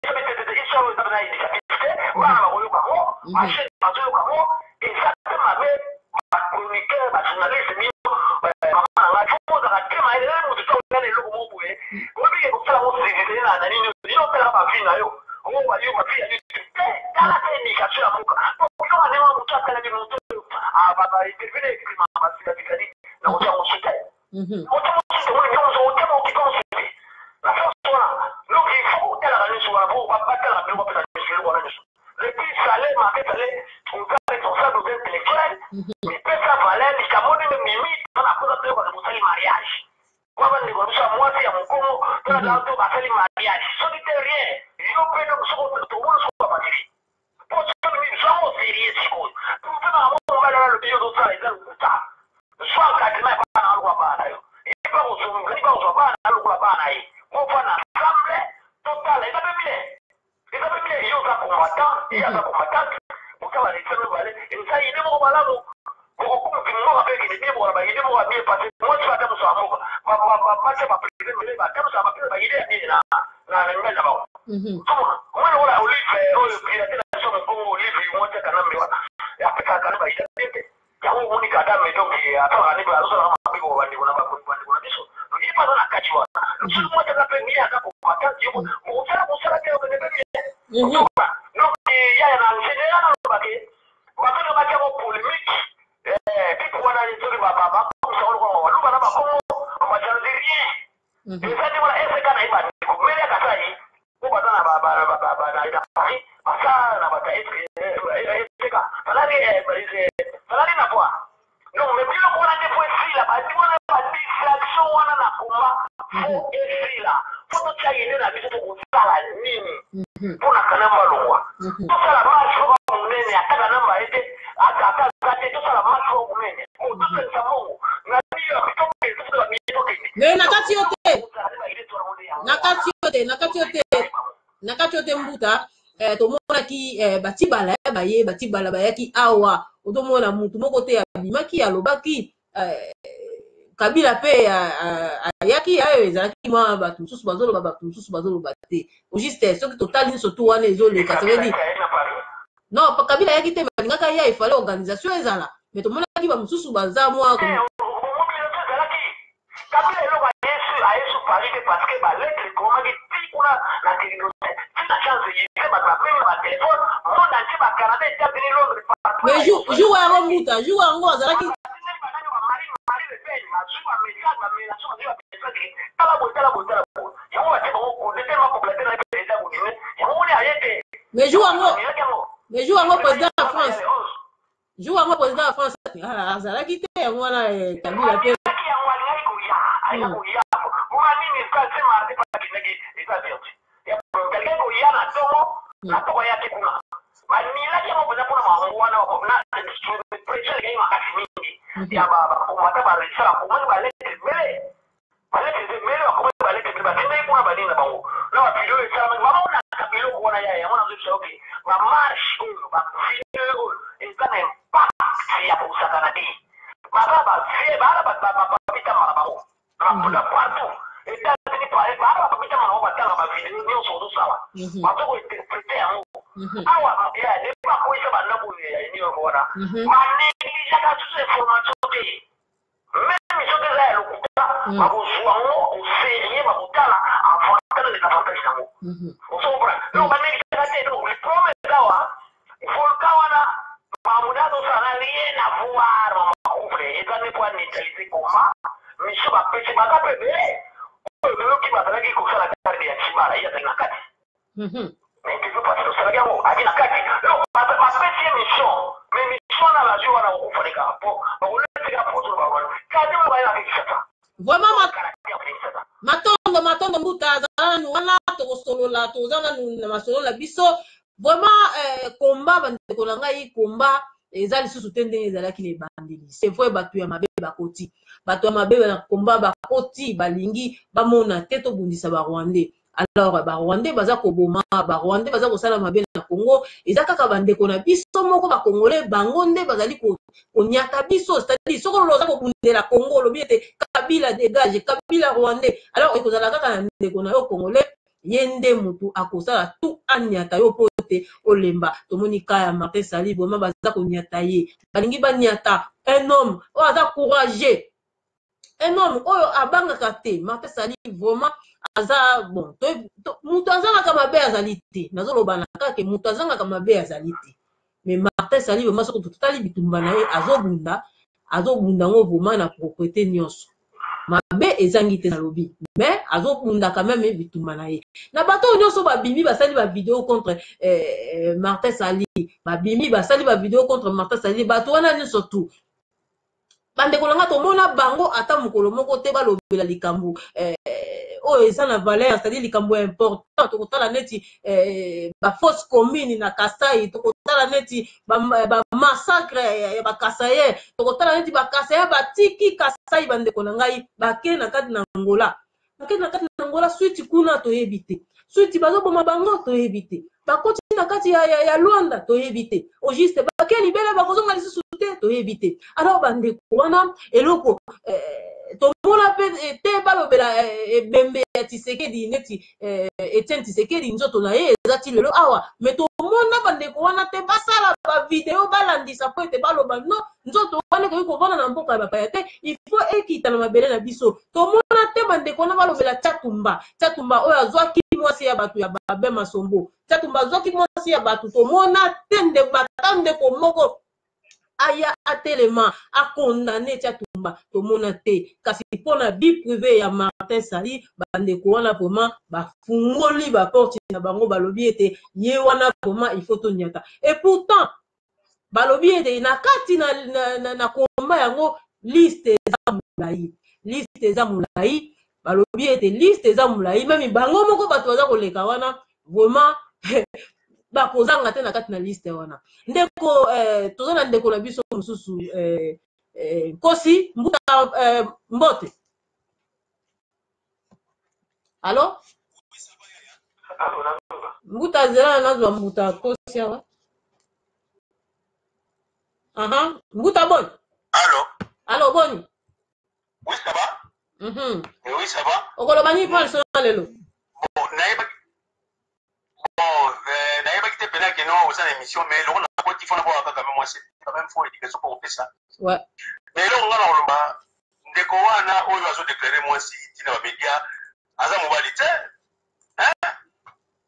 histoire oyo eza na éducatif te. Bana bakoyoka yango, bajeune bazoyoka yango, eza Ba interview na ekima basika na kotia mosu te. Kotia mosu te, moni nyonso otema okipa mosu te. Na sens wana, donc il faut kotalaka nyonso wana po batalaka biloko, bapesa nyonso biloko wana nyonso. Le plus salé, Martin Salé, oza responsable, oza intellectuel, mipesa valeur. Likambo ndenge mimi tona koza te, bato bosali mariage kwa bandeko na biso ya mwasi ya mokongo, tona to basali mariage, soki te rien. Yo mpe donc soko tomona soko bamatili po soki mizwango sérieux sikoyo, mpe makambo mobali wana alobi yo ozosala eza lokuta. Zwa encadrement ya bana lokola bana na yo, ye mpe akozwa bana na lokola bana na ye, bofanda ensemble, totala. Eza mpe bien, eza mpe bien. Yo oza combattant, ye aza combattante, bosala lesa mibale, eza idée moko malamu. Bokokumbi mboka mpe ekende bien, bokola ba idée moko ya bien, parce mwasi ata moso ya mboka batia ba président mele batambusa bapesa ba idée ya bien na mibali na bango. Mwana wana Olive oyo pirate na biso mokongo, Olive mwasi ya Kanambe wana, apesaka Kanambe ba idée bien te. Yango omoni Kagame, donc asalaka nini? Azosalaka mabe ko bandeko na bandeko na biso. Ye mpe aza na kati wana. Soki mwasi aza mpe bien, aza combattante, yo bokosala mosala te, okende mpe bien. Donc yaya na général alobake bato batiako polémique tipe wana, soki bakomisa lokola baluba na bakongo bajalousie, rien. Eza nde wana eseka na ye. Bandeko mele ya Kasai po baza na Paris, baza na bato eseka salari na voi. Donc mais biloko wana nde faut esila. Bandi wana ba distraction wana na combat, faut esila. Faut totia idée na biso, tokosala nini mpona Kanambe alongwa. Tosala marche moko monene, ata Kanambe ye te, ata aza te, tosala marche moko monene, tosalisa mbongo na tokende. Mais na kati yo te, na kati yo te, na kati yo te, na kati yo te, mbuta. Tomonaki batibala ya baye batibala bayaki awa, otomona mutu moko te abimaki alobaki. Kabila mpe ayaki ayo, ezalaki mwa bato mosusu bazoloba, bato mosusu bazoloba te. Juste soki totali nyonso tu wana ezoleka, ça veut dire non, Kabila ayaki te. Balingaka ya efale organisation ezala, mais tomonaki bamosusu baza mwa Kabila eloko ayesu Paris te, parce que ba lettre ekomaki ti kuna na ti na Champs Élysées, bato babengi na ba téléphone monde entier, ba Canada, États-Unis, Londres. Mais jour yango, mbuta, jour yango azalaki Marie Le Pen bazwi ba message, bamélange, bazwi ba message, tala boye, tala boye, tala boye. Yango batie bango kodete ma popularité na ye mpe eza kodine. Yango moni aye te. Mais jour yango président ya France, jour yango président ya France azalaki te. Yango wana Kabila mpe yango alingaki koya, alingaki koya moma nini eza se mardi mpe akendaki, eza vierge, alingaki koya na ntongo, na ntongo ayaki kuna, banilaki yango mpenza mpona makambo wana. Na pression elekaki makasi mingi ya bakomata baresa, bakomaki ba lettre ebele, ba lettre ebele, bakomaki ba lettre ebele, batindaki kuna banini na bango na ba vidéo esalamaki, bamonaka biloko wana ya yango. Nazobisa oke ba marche oyo, ba vidéo oyo eza na impact ya kosakana te. Baza bavie, baa babitama na bango na partout, États-Unis, baa babitama na bango, batanga ba vidéo nyonso ozosala, bazo ko interpréter yango awa. Ya nde bakoyisa bandako ya New York wana, banégligeaka susu information te, même soki eza ya lokuta, bakozwa yango au sérieux, bakotala avantage na désavantage nango. Ozo comprendre? Donc banégligeaka te. Donc le problème eza wa volcan wana, makambo nde azosala na rien à voir. Mama couple eza nde po a neutraliser combat. Mission bapesi baza mpe ebele oyo toyoki bazalaki kosala garde ya Tshibala, ye azali na kati. Mais interview parce osalaki yango, aki na kati. Donc bapesi ye mission, mais mission wana bazwi wana kokufa leka po bakoleseka pozo bawana kadi oyo bayelaka Kinshasa. Vraiment, matondo, matondo, mbuta. Azala nanu wana, tokosolola, toza nanu na masolo na biso. Vraiment, combat, bandeko na ngai, combat eza lisusu te ndenge ezalaki na ebandeli. C'est vrai, bato ya mabe bakoti, bato ya mabe na combat bakoti, balingi bamona te tobundisa ba Rwandais. Alors ba Rwandais baza koboma, ba Rwandais baza kosala mabe na Congo. Eza kaka bandeko na biso moko ba Congolais, bango nde bazali koniata biso. C'est-à-dire soki olobi oza kobundela Congo, olobi ete Kabila dégage, Kabila Rwandais, alors ekozala kaka na ndeko na yo Congolais, ye nde motu akosala tu aniata yo mpo te olemba. Tomoni ka ya Martin Sali, vraiment baza koniata ye, balingi baniata un homme oyo aza courageux, un homme oyo abangaka te. Martin Sali vraiment aza bon. Moto azangaka mabe azali te, nazoloba na kaka moto azangaka mabe azali te. Mais Martin Sali vraiment, soki totali bitumba na ye azobunda. Azobunda yango vraiment na propriété nyonso. Mabe ezangi te nalobi, mais azobunda quand même bitumba na ye. Na bato oyo nyonso babimi basali ba video contre Martin Sali, babimi basali ba video contre Martin Sali, bato wana nyonso tout. Bandeko na nga, tomona bango ata mokolo moko te balobela likambo oyo eza na valeur, c'est-à-dire likambo ya important. Tokotala neti bafosse commune na Kasai, tokotala neti bamassacre ya bakasaye, tokotala neti bakasaye batiki Kasai. Bandeko na ngai, bake na kati na Angola, bake na kati na Angola, suite kuna toyebi te, suite bazoboma bango toyebi te, bakoti na kati ya Luanda toyebi te, au juste bake libele, bakozonga lisusu te toyebi te. Alors bandeko wana, eloko tomona mpe te, balobela ebembe ya Tisekedi, neti Etienne Tisekedi, nzoto na ye eza ti lelo awa, mais tomona bandeko wana te basala bavideo balandisa mpo ete baloba: non, nzoto wana ekoki kovanda na mboka ya bapaya te, il faut ekita na mabele na biso. Tomona te bandeko wana balobela Tshatumba, Tshatumba oyo azwaki mwasi ya bato ya Babe Masombo, Tshatumba azwaki mwasi ya bato. Tomona te nde bata ndeko moko aya atelema akondane Tshatumba, tomona te. Kasi mpona vie privée ya Martin Sali, bandeko wana vraiment bafungoli baporte na bango, balobi ete ye wana vraiment il faut toniata. Et pourtant balobi ete na kati na komba yango, liste eza molai, liste eza molai. Balobi ete liste eza molai, même bango moko bato baza koleka wana vraiment bakozanga te na kati na liste wana. Ndeko toza na ndeko na biso mosusu, Nkosi Mbuta, mbote. Allo Mbuta, zela nazwa Mbuta Nkosi awa. Aha, Mbuta, boni? Allo. Allo, boni? Oui, ça va. Oui, ça va. Okoloba nini mpo lisolo lelo? Bon, nayebaki, bon, nayebaki te mpena ke non, oza na émission, mais eloko nakoti fona boka kaka me mwasi quand même faut éducation mpo kopesa. Mais eloko nga na koloba, ndeko wana oyo azodéclare mwasi ntina bamédia aza mobali te,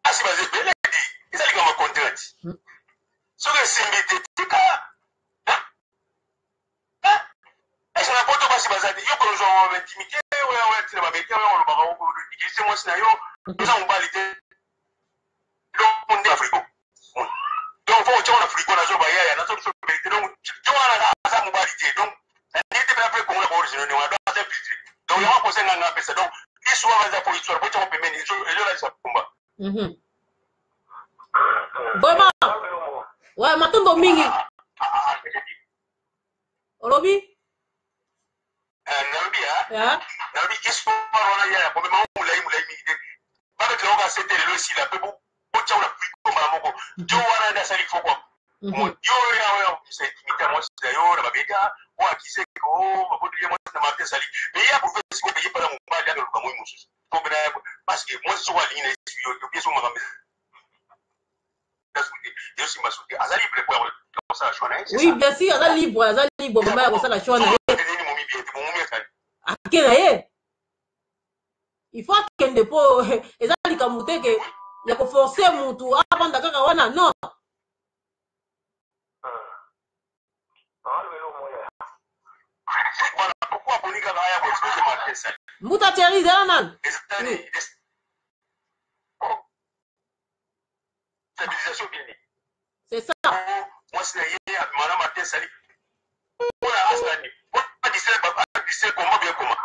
asi baza ebele di, eza likambo ya contrainte. Soki esimbi te, tika. Ese na poto basi baza te? Yo kozwa baintimité oyo ntina bamédia oyo olobaka oligise mwasi na yo, oza mobali te. Donc nde na frigo, donc faut otyango na frigo. Nazoba yaya, nazobiso vérité. Donc jo wana aza mobali te, donc nandenge te mpena mpe kongo na koorigine ndenge wana, donc aza infiltré. Donc yango conseil nga apesa, donc histoire eza po histoire botyango pembeni, ezolakisa kumba. Vraiment, ouais, matondo mingi. Olobi? Nalobi, nalobi histoire wana yaya komema molai molai mingi te, babetela oka sete lelo esila mpe botyango na frigo mbala moko. Jo wana nde asali fo kwa yo oyo oyo akobimisa intimité ya mwasi na yo na bamédia oyo akiseke o baboteli ye mwasi na Martin Sali, mais ye aprouve sikoyo ye mpana mobali akoluka moi mosusu to mpena, parce que mwasi soko alingi na ye yo te, so makambo yosimba soki aza libre po ya kosala choix na ye. Oui, bien sûr, aza libre, aza libre vraiment ya kosala choix na ye. Nini momi bien te, momi azali ake na ye, il faut akende mpo eza likambo te ke ya koforce mutu avanda kaka wana, non. Voilà pourquoi aboni kaka aya koexpose Martin Sali. Mbuta Thierry, zala nanu. Ezali stabilisation bini. C'est ça. Mwasi na ye abima na Martin Sali mpona asani adise komba bien koma.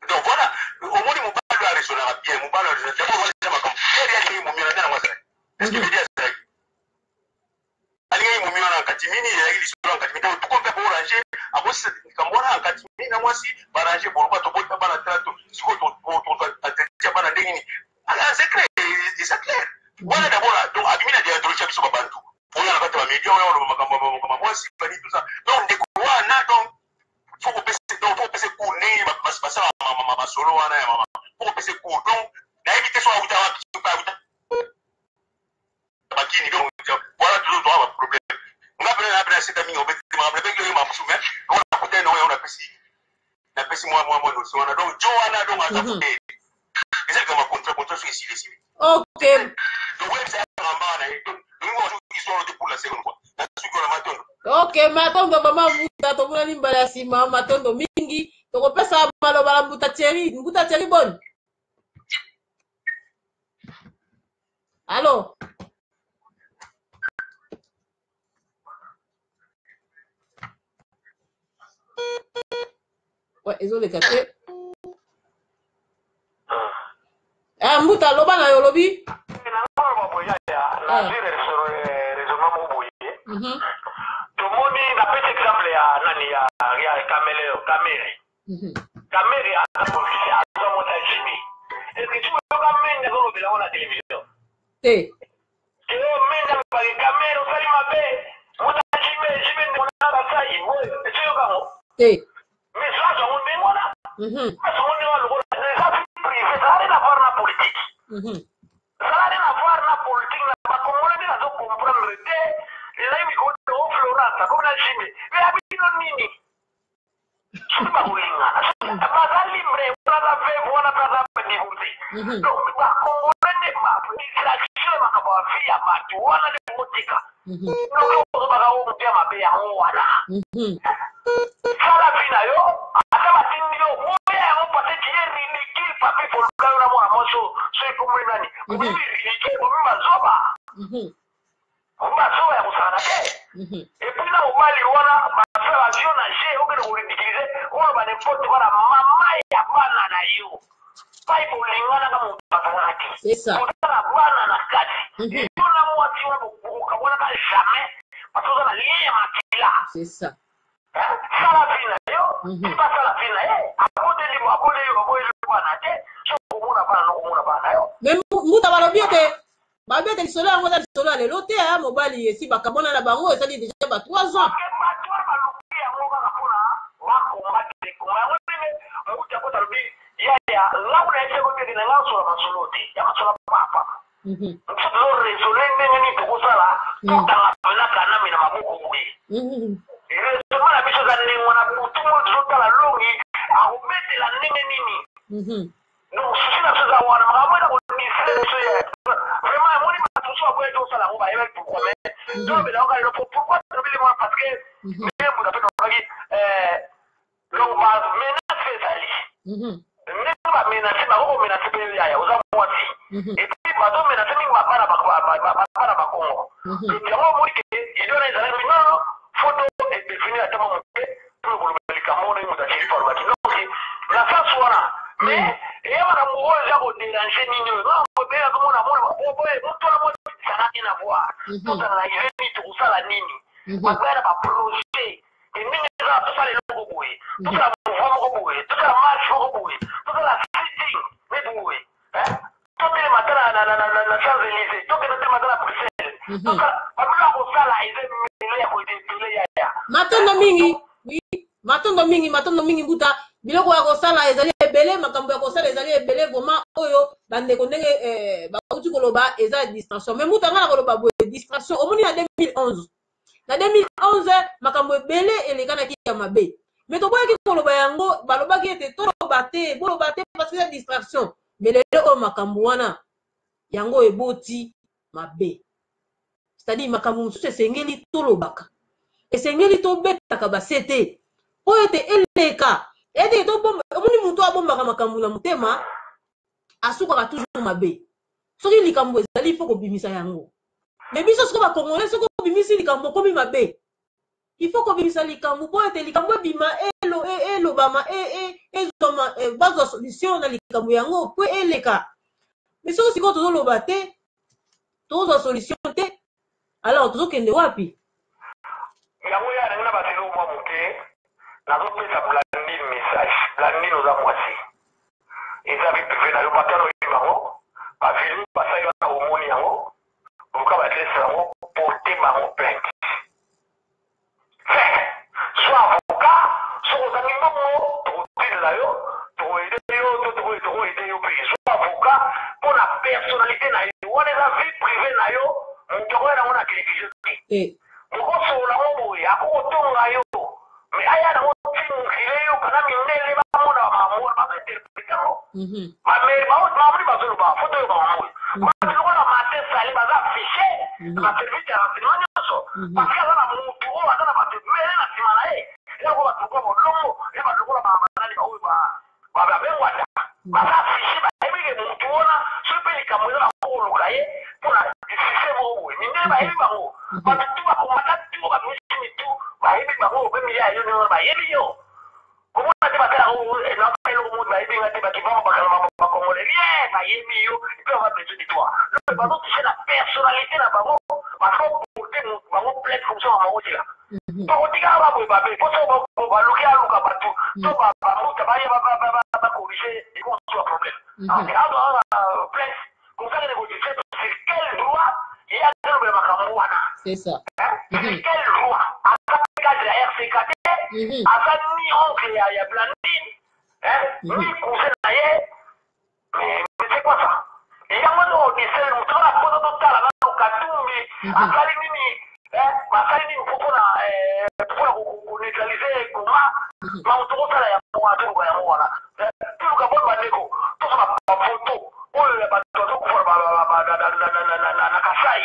Donc voilà, omoni mobali oyo araisonnaka bien, mobali oyo araisonnaka d'abord eza makambo eri alingi momi wana nde nango azalaki, est ce que medi azalaki alingaki momi wana kati mini, ezalaki lisolo ya kati mini. Donc tuko mpe akorange, akosisa likambo wana ya kati mini na mwasi, barange bolokwa tobota bana tala to sikoyo tozwa bana ndenge nini, c'est clair, eza clair wana d'abord. Donc abimi na déontologie ya biso babantu oyo na kati ya bamédia oyo oloba makambo ya mwasi bani, tout ça. Donc ndeko wana, donc faut kopesa, donc faut kopesa cours ndenge basala masolo wana ya mama, faut kopesa cours. Donc nayebi te so auta wapi, soki auta bakini. Donc voilà, toujours toa baproblème. Nga pene na pene aseta mingi obeti makambo nabeki oyo mamusu, mais wana kutani na oyo napesi mwa notion wana. Donc jo wana, donc aza te, eza likambo ya contrat, contrat soki esili, esili. Donc oyebisa yanga mbaa na ye, donc histoire te pour la seconde fois. Nasuki wana, matondo. Ok, matondo mama Mbuta, tomonani mbala ya nsima. Matondo mingi. Tokopesa maloba na Mbuta Thierry. Mbuta Thierry, boni? Allo? Ouais, ezoleka te. Ah, Mbuta, loba na yo, olobi. Nangoloba boye, ya nazwi raisonnement moko boye. Tomoni, napesi exemple ya nani, ya Kamerhe, Kamerhe. Kamerhe aza politicien, aza mwasi ya Jimmy. Est-ce tu oyoka Mende azolobela ngo na télévision? Te. Keo Mende alobaki Kamerhe osali mabe, mwasi ya Jimmy, Jimmy ndeko na basai boye, esi oyoka ngo? Te. Mais azwa ngo ndenge wana, azwa ngo ndenge wana lokola eza vie privée, ça n'a rien à voir na politique. Ça n'a rien à voir na politique. Na bakongolais nde nazo comprendre te. Ezali mikolo o Florence akomi na Jimmy, mais ya bino nini? Soki bakolingana, baza libre, wana aza veuve, wana mpe aza divorcé. Donc bakongolais nde distraction ya makambo ya vie ya bato wana nde botika. Donc ozobaka o moto ya mabe yango wana, sala vie na yo, ata batindi yo, boya yango, parce que ye ridicule. Papi poluka yo na mwana mwasi oyo, so ekomoli nani, bomi ridicule, bomi bazoba, bomi bazoba ya kosakana te. Et puis na mobali wana basala avion na g, okende koridiculiser, oloba n'importe quoi na mama ya bana na yo. Pai bolinganaka, moto azalaka te. C'est ça. Oza na bana na kati. Yo na mwasi wana bokabwanaka jamais, parce que oza na lien ya makila. C'est ça. Sala vie na yo. Basala vie na ye, abodeli, abodeli, aboyeli bana te. Soki komona bana, nokomona bana na yo. Mais Mbuta, balobi ete lisolo yango eza lisolo ya lelo te. Ya mobali esi bakabona na bango, ezali déjà ba 3 ans. Bato wana baluki yango kaka mpona bakombate kongo yango. Ndenge mokuti akota, alobi yaya ngangu na ye seko teke na nga osola masolo te, ya masolo papa. Biso tozoraisonner ndenge nini tokosala tokanga mpena Kanambe na maboko boye. Raisonnement na biso eza ndenge wana. Butu moi tozotala longi akobetela ndenge nini. Donc souci na biso eza wana. Makambo eza kodistraire biso ya vraiment, emoni bato mosusu baboya tosala yango, bayebaki pourquoi. Mais tolobela yango kaka lelo. Pourquoi tolobeli wana? Parce que ndenge moto ape tolobaki, donc bamenace ezali ndenge bamenace, bako komenacer mpe yaya oza mwasi. Et puis bazomenacer mingi bana bakongo. Yango omoni ke idée wana ezalaki nono foto edéfinir ata mwa moke mpona koloba likambo wana. Moto akili po alobaki donc na sens wana, mais eya makambo oyo eza kodéranger nini oyo ebele azomona mona boye moto wana mwasi, ça n'a rien à voir. Tozala na idée nini, tokosala nini, bakoya na baprojet ndenge eza. Tosala eloko boye, tosala mouvement moko boye, tosala marche moko boye, tosala sitting neti boye, totelema ata na Champs Élysées, tokende telema ata na Bruxelles, babilo ya kosala eza ebele, ya koyede ebele, yaya. Matondo mingi, oui, matondo mingi, matondo mingi Mbuta. Biloko ya kosala ezali ebele, makambo ya kosala ezali ebele vraiment. Oyo bandeko ndenge bauti koloba eza distraction. Mais Mbuta, nga na koloba boye, distraction, omoni na 2011, na 2011 makambo ebele elekanaki ya mabe, mais toboyaki koloba yango. Balobaki ete toloba te, boloba te, parce que eza distraction. Mais lelo oyo makambo wana yango eboti mabe. C'est-à-dire makambo mosusu esengeli tolobaka, esengeli tobetaka base te mpo ete eleka ete omoni motu abombaka makambo na motema, asukaka toujours mabe. Soki likambo ezali, faut kobimisa yango. Mais biso sikoyo bakongolais, soki obimisi likambo, okomi mabe. Il faut kobimisa likambo mpo ete likambo ebima, elobama, ezwama, bazwa solution na likambo yango mpo eleka. Mais soki sikoyo tozoloba te, tozwa solution te, alors tozokende wapi? Yango ya nangi na batelo mwa moke, nazopesa Blandine message. Blandine, oza mwasi, eza vie privée na yo. Batano oyebi bango, bavidéo basali wana, omoni yango, luka baadresse yango, porte bango plainte, soit avocat. Soki ozangi mbongo, tokotindela yo, tokoaider yo, to tokoaider yo mpe. Soit avocat mpo na personnalité na yo wana, eza vie privée na yo. Moto akoya nango na télévision te. Mokosolola ngo boye, akokotonga yo, mais aya nango. ti mokili eyoka na mindele bamona bamakambo wana bazointerprete yango. Mamoni bazoloba fo toyoka bango oyo bato lokola Martin Sali baza affiche na baservice ya renseignement nyonso, parce que aza na mutu oyo aza na bato ebele na nsima na ye. Eza lokola bato lokola Bolongo, eza bato lokola banani baoyo babengwanda baza affiche, bayebi ke mutu wana soki mpe likambo eza bakokoluka ye mpona système moko boye. Mindele bayebi bango, bato tu bakomata tu babimisi mitu, bayebi bango mpe miya yo nini wana bayebi yo. Komona te batala na eloko moko bayebi nga te, bakibama bakanga bakongole rien, bayebi yo et puis avoir besoin de toi. Donc bazotouche na personnalité na bango, bazoporte bango plainte comme ça bango tila bakotikaka baboye babe po so baluki aluka bato to bambuta baye bacorrige ekosuwa problème azoaa plainte comme ça. Négocier sur quel droit? Ye azolobela makambo wana. C'est ça. Sur quel droit? Aza cadre ya RCK te, aza ni oncle ya Blandine, ni cousin na ye. Mais c'est quoi ça? Yango no odisele moto wana poto totala nano Katumbi asali nini, basali nini mpona koneutralize Goma. Makambo tokosala yango wana, toluka yango wana, toluka boni bandeko, tozwa bafoto oyo ya bato bazokufa na Kasai,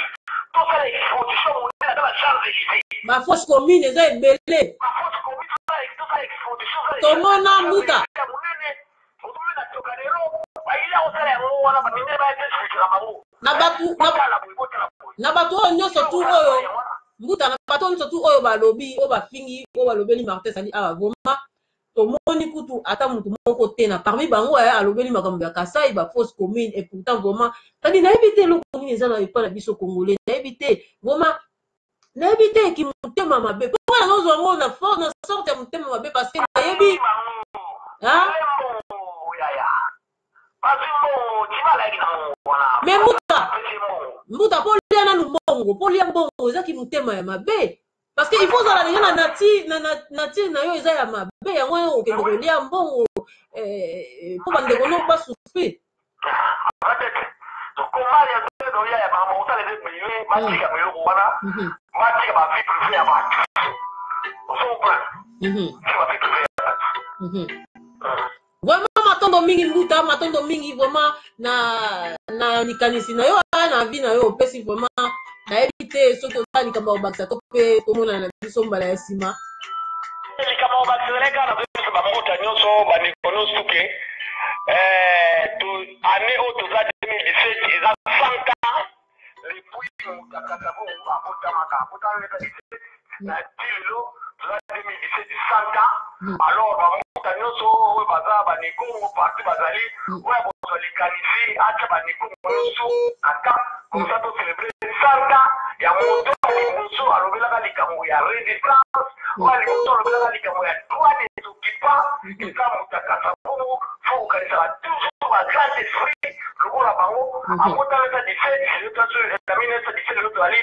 tosala exposition monene ata na Champs Élysées. Bafosse commune eza ebele. Bafosse commune, tosala exposition. Tomona mbuta. Monene otomi na Trocadero, bayili akosala yango wana, baminene baya te expliquer bango. Na bato oyo nyonso tu oyo mbuta, na bato nyonso tu oyo balobi, oyo bafingi, oyo balobeli Martin Sali awa, vraiment tomoni kutu ata motu moko te na parmi bango alobeli makambo ya Kasai, bafosse commune. Et pourtant vraiment tadi nayebi te eloko nini eza na epai na biso congolais. Nayebi te vraiment, nayebi te eki motema mabe mpo wana nazozwa yango na na sorte ya motema mabe, parce que nayebi. Mbongo yaya, bazwi mbongo, tibalaki na mbongo wana. Mais mbuta, mbuta, mpo lia nanu mbongo, mpo lia mbongo ezaki motema ya mabe, parce que il faut ozala déjà na nature, na nature na yo eza ya mabe. Yango oyo okende kolia mbongo mpo bandeko no basouffrir. Koma ya oya ya makambo kotala eza ebele. Batika biloko wana, batika bavie privée ya bato. Ozo comprendre? Tika bavie privée ya bato. Vraiment matondo mingi mbuta, matondo mingi vraiment na likanisi na yo, na vie na yo opesi. Vraiment nayebi te soki oza likambo ya kobakisa to mpe tomonana na biso mbala ya nsima. Likambo ya kobakisa ezali kaka na biso bambuta nyonso, bandeko nyonso, tuke année oyo toza 2017 eza 100 ans depuis moto Kasavubu abotamaka, abotamaka 17 na ti lelo toza 2017, 100 ans. Alors bambuta nyonso oyo baza banekongo partout bazali, oyo akozwa likanisi atya banekongo nyonso ata comme ça tocélébrer 100 ans ya moto ya liboso alobelaka likambo ya résistance, oyo liboso alobelaka likambo ya droit des occupants, eza moto ya Kasavubu. Fo kokanisaka toujours bagrand esprit lokola bango. Abotama eza 17 na 1917, lelo tozali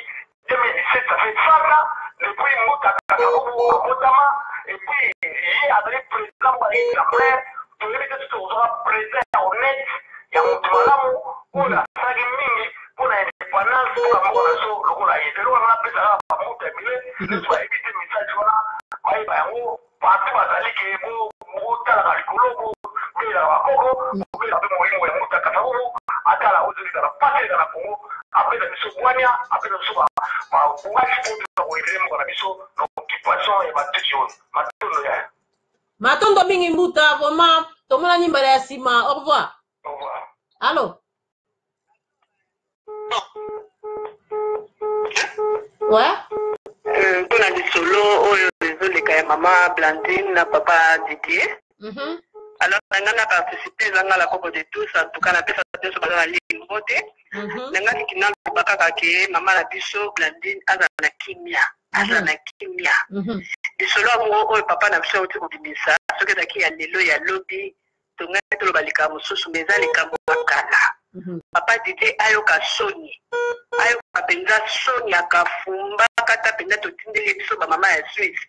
2017, ça fait 100 ans depuis mbuta Kasavubu abotama. Et puis ye azali président moko azali exemplaire. Toyebi te soki tokozwaka président ya honnête, ya moto malamu oyo asalaki mingi mpona indépendance mpona mboka na biso lokola ye. Lelo wana napesa kaka bambuta ebele nyonso bayebi te message wana, bayeba yango partout bazali ke botalaka likolo, bobelaka bakoko, bobelaka mpe molimo ya mbuta Kasavubu. Atala ozoleka pasi eleka na Kongo, apesa biso bwania, apesa biso bacourage mpo toza koevele mboka na biso na occupation ya batusi oyo. Matondo ya Matondo mingi mbuta, vraiment tomonani mbala ya nsima. Au revoir. Au revoir. Allo, ouais. Mpona lisolo oyo ezoleka ya mama Blandine na papa Didier, alors na ngai na participe, eza nga la koko de tous. En tout cas napesa nyonso baza na limbo te. Na ngai lingi naloba kaka ke mama na biso Blandine aza na kimia, aza na kimia. Lisolo yango oyo papa na biso auti kobimisa, soki ezalaki ya lelo, ya lobi, tongai toloba likambo mosusu, mais eza likambo ya kala. Papa Didier ayoka soni, ayoka mpenza soni, akafumbaka ta mpenza. Totindeli biso bamama ya Suisse,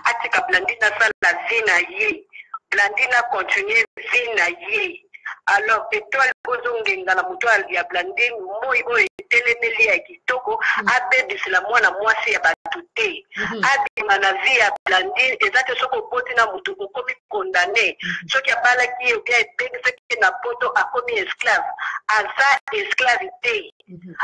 atika Blandine asala vie na ye, Blandine acontinue vie na ye. Alors étoile ozongenga na moto ya Blandine, moi oyo etelemeli ya kitoko, abebisela mwana mwasi ya bato te. Abima na vie ya Blandine. Eza te soki oboti na mutu okomi condamne. Soki abalaki ye ou bien ebengisaki ye na poto akomi esclave. Aza esclave te.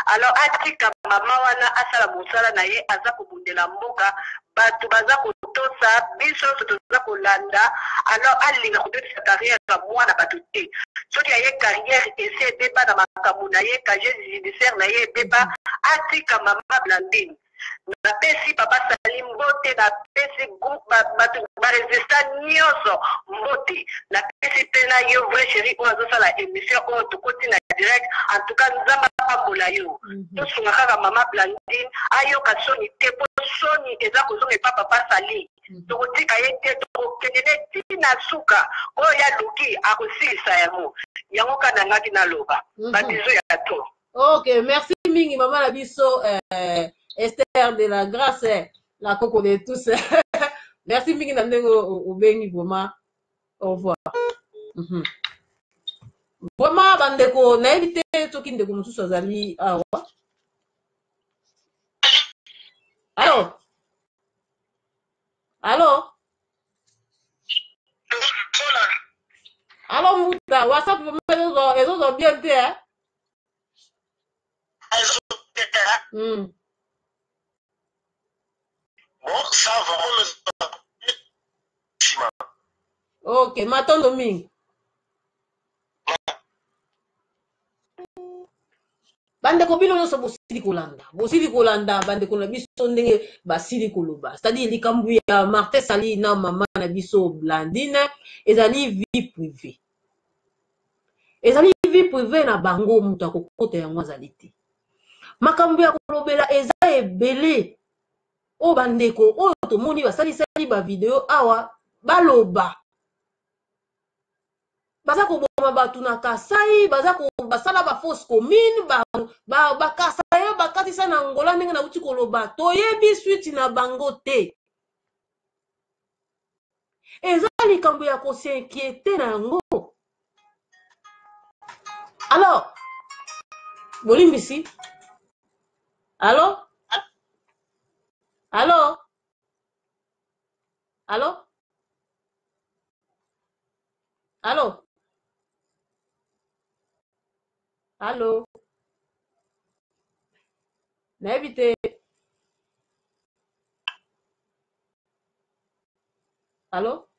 Alors atika mama wana asala mosala na ye, aza kobundela mboka, batu baza kotosa, biso nionso toza kolanda. Alors alinga kobebisa carrière ya mwana batu te. Soki ya ye carrière esi ebeba na makambo na ye, casier judiciaire na ye ebeba, atika mama Blandine. Napesi papa Sali mbote, napesi groupe bato ba resistant nionso mbote, napesi pe na yo vrai cherie oyo azosala emission oyo tokoti na direct. En tout cas Nzambe apambola yo. Tosunga kaka mama Blandine ayoka soni te, po soni eza kozonga epa papa Sali. Tokotika ye te, tokokende ne ti na suka. Oyo ye aluki akosilisa yango. Yango kaka nangaki naloba. Ba bisous ya trop. Ok, merci mingi maman na biso Esther de la Grâce, la coco de tous. Merci mingi na ndenge obengi vraiment. Au revoir. Vraiment bandeko nayebi te soki ndeko mosusu azali awa. Allo? Allo? Allo Mbuta, WhatsApp vraiment ezozwa bien te hein? Bon, ça va, on Ok, matondo mingi. Bandeko bino nyonso bosili kolanda, bosili kolanda bandeko na biso ndenge basili koloba. C'est-à-dire likambo ya Martin Sali na mama na biso Blandine ezali vie privée. Ezali vie privée na bango, moto akokota yango azali te. Makambo ya kolobela eza ebele. Oyo bandeko oyo tomoni basalisali ba video awa baloba. Baza koboma bato na Kasai, baza ko, basala ba fausse commune, ba, ba, ba Kasai bakatisa na Angola ndenge nauti koloba, toyebi suite na bango te. Eza likambo ya ko s'inquiéter na yango. Alors, bolimbisi. Allo? Allo? Allo? Allo? Allo? Nayebi te. Allo?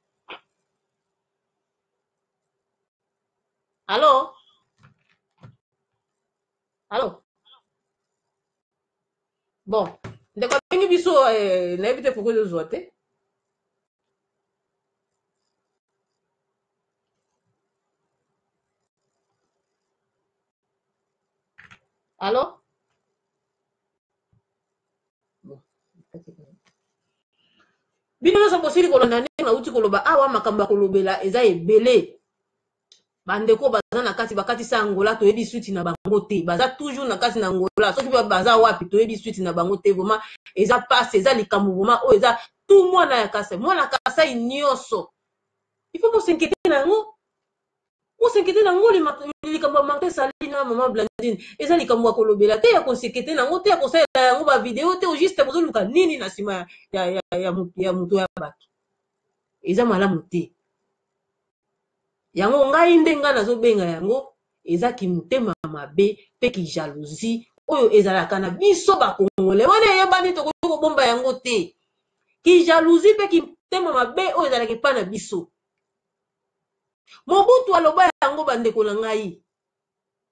Allo? Allo? Bon, ndeko abengi biso nayebi te pourquoi ezozwa te. Allo? Bon. Bino nyonso bosili kolanda ndenge nauti koloba awa, makambo ya kolobela eza ebele. Bandeko baza na kati, bakatisa Angola, toyebi suite na bango te. Baza toujours na kati na Angola. Soki baza wapi, toyebi suite na bango te. Vraiment, eza passe, eza likambo vraiment oyo eza tout mwana ya Kasai. Mwana Kasai nyonso. Il faut s'inquiéter na yango. Bo s'inquiéter na yango, likambo ya Martin Sali na Maman Blandine. Eza likambo ya kolobela te, ya ko s'inquiéter na yango te, ya kosalela yango ba video te, au juste bozoluka nini na nsima ya moto ya bato. Eza malamu te. Yango ngai nde ngai nazobenga yango eza kimotema mabe pe ki jalousie oyo ezalaka na biso ba Congolais. Wana eyebani tokoki kobomba yango te. Ki jalousie pe kimotema mabe oyo ezalaka epa na biso. Mobutu aloba yango bandeko na ngai.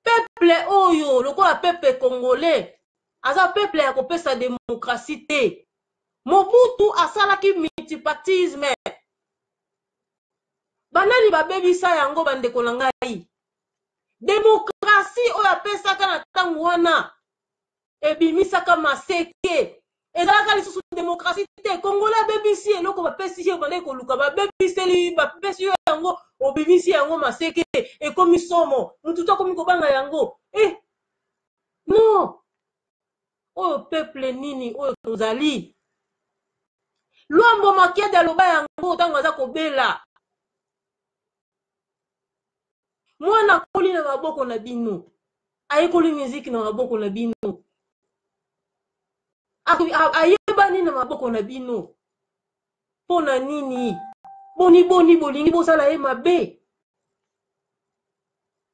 Peuple oyo lokola peuple congolais aza peuple ya kopesa démocratie te. Mobutu asalaki multipartisme. Banani babebisa yango bandeko na ngai? Démocratie oyo apesaka na ntango wana ebimisaka maseke. Ezalaka lisusu démocratie te. Congolais abebisi eloko bapesi ye, bandaki koluka, babebiseli, bapesi yo yango, obimisi yango maseke, ekomi somo. Mutu to akomi kobanga yango. Non! Oyo peuple nini oyo tozali? Luambo Makiadi aloba yango ntango aza kobela. Mwana akoli na maboko na bino. Ayekoli musique na maboko na bino. Ayebani na maboko na bino. Mpo na nini? Boni boni bolingi bosala ye mabe?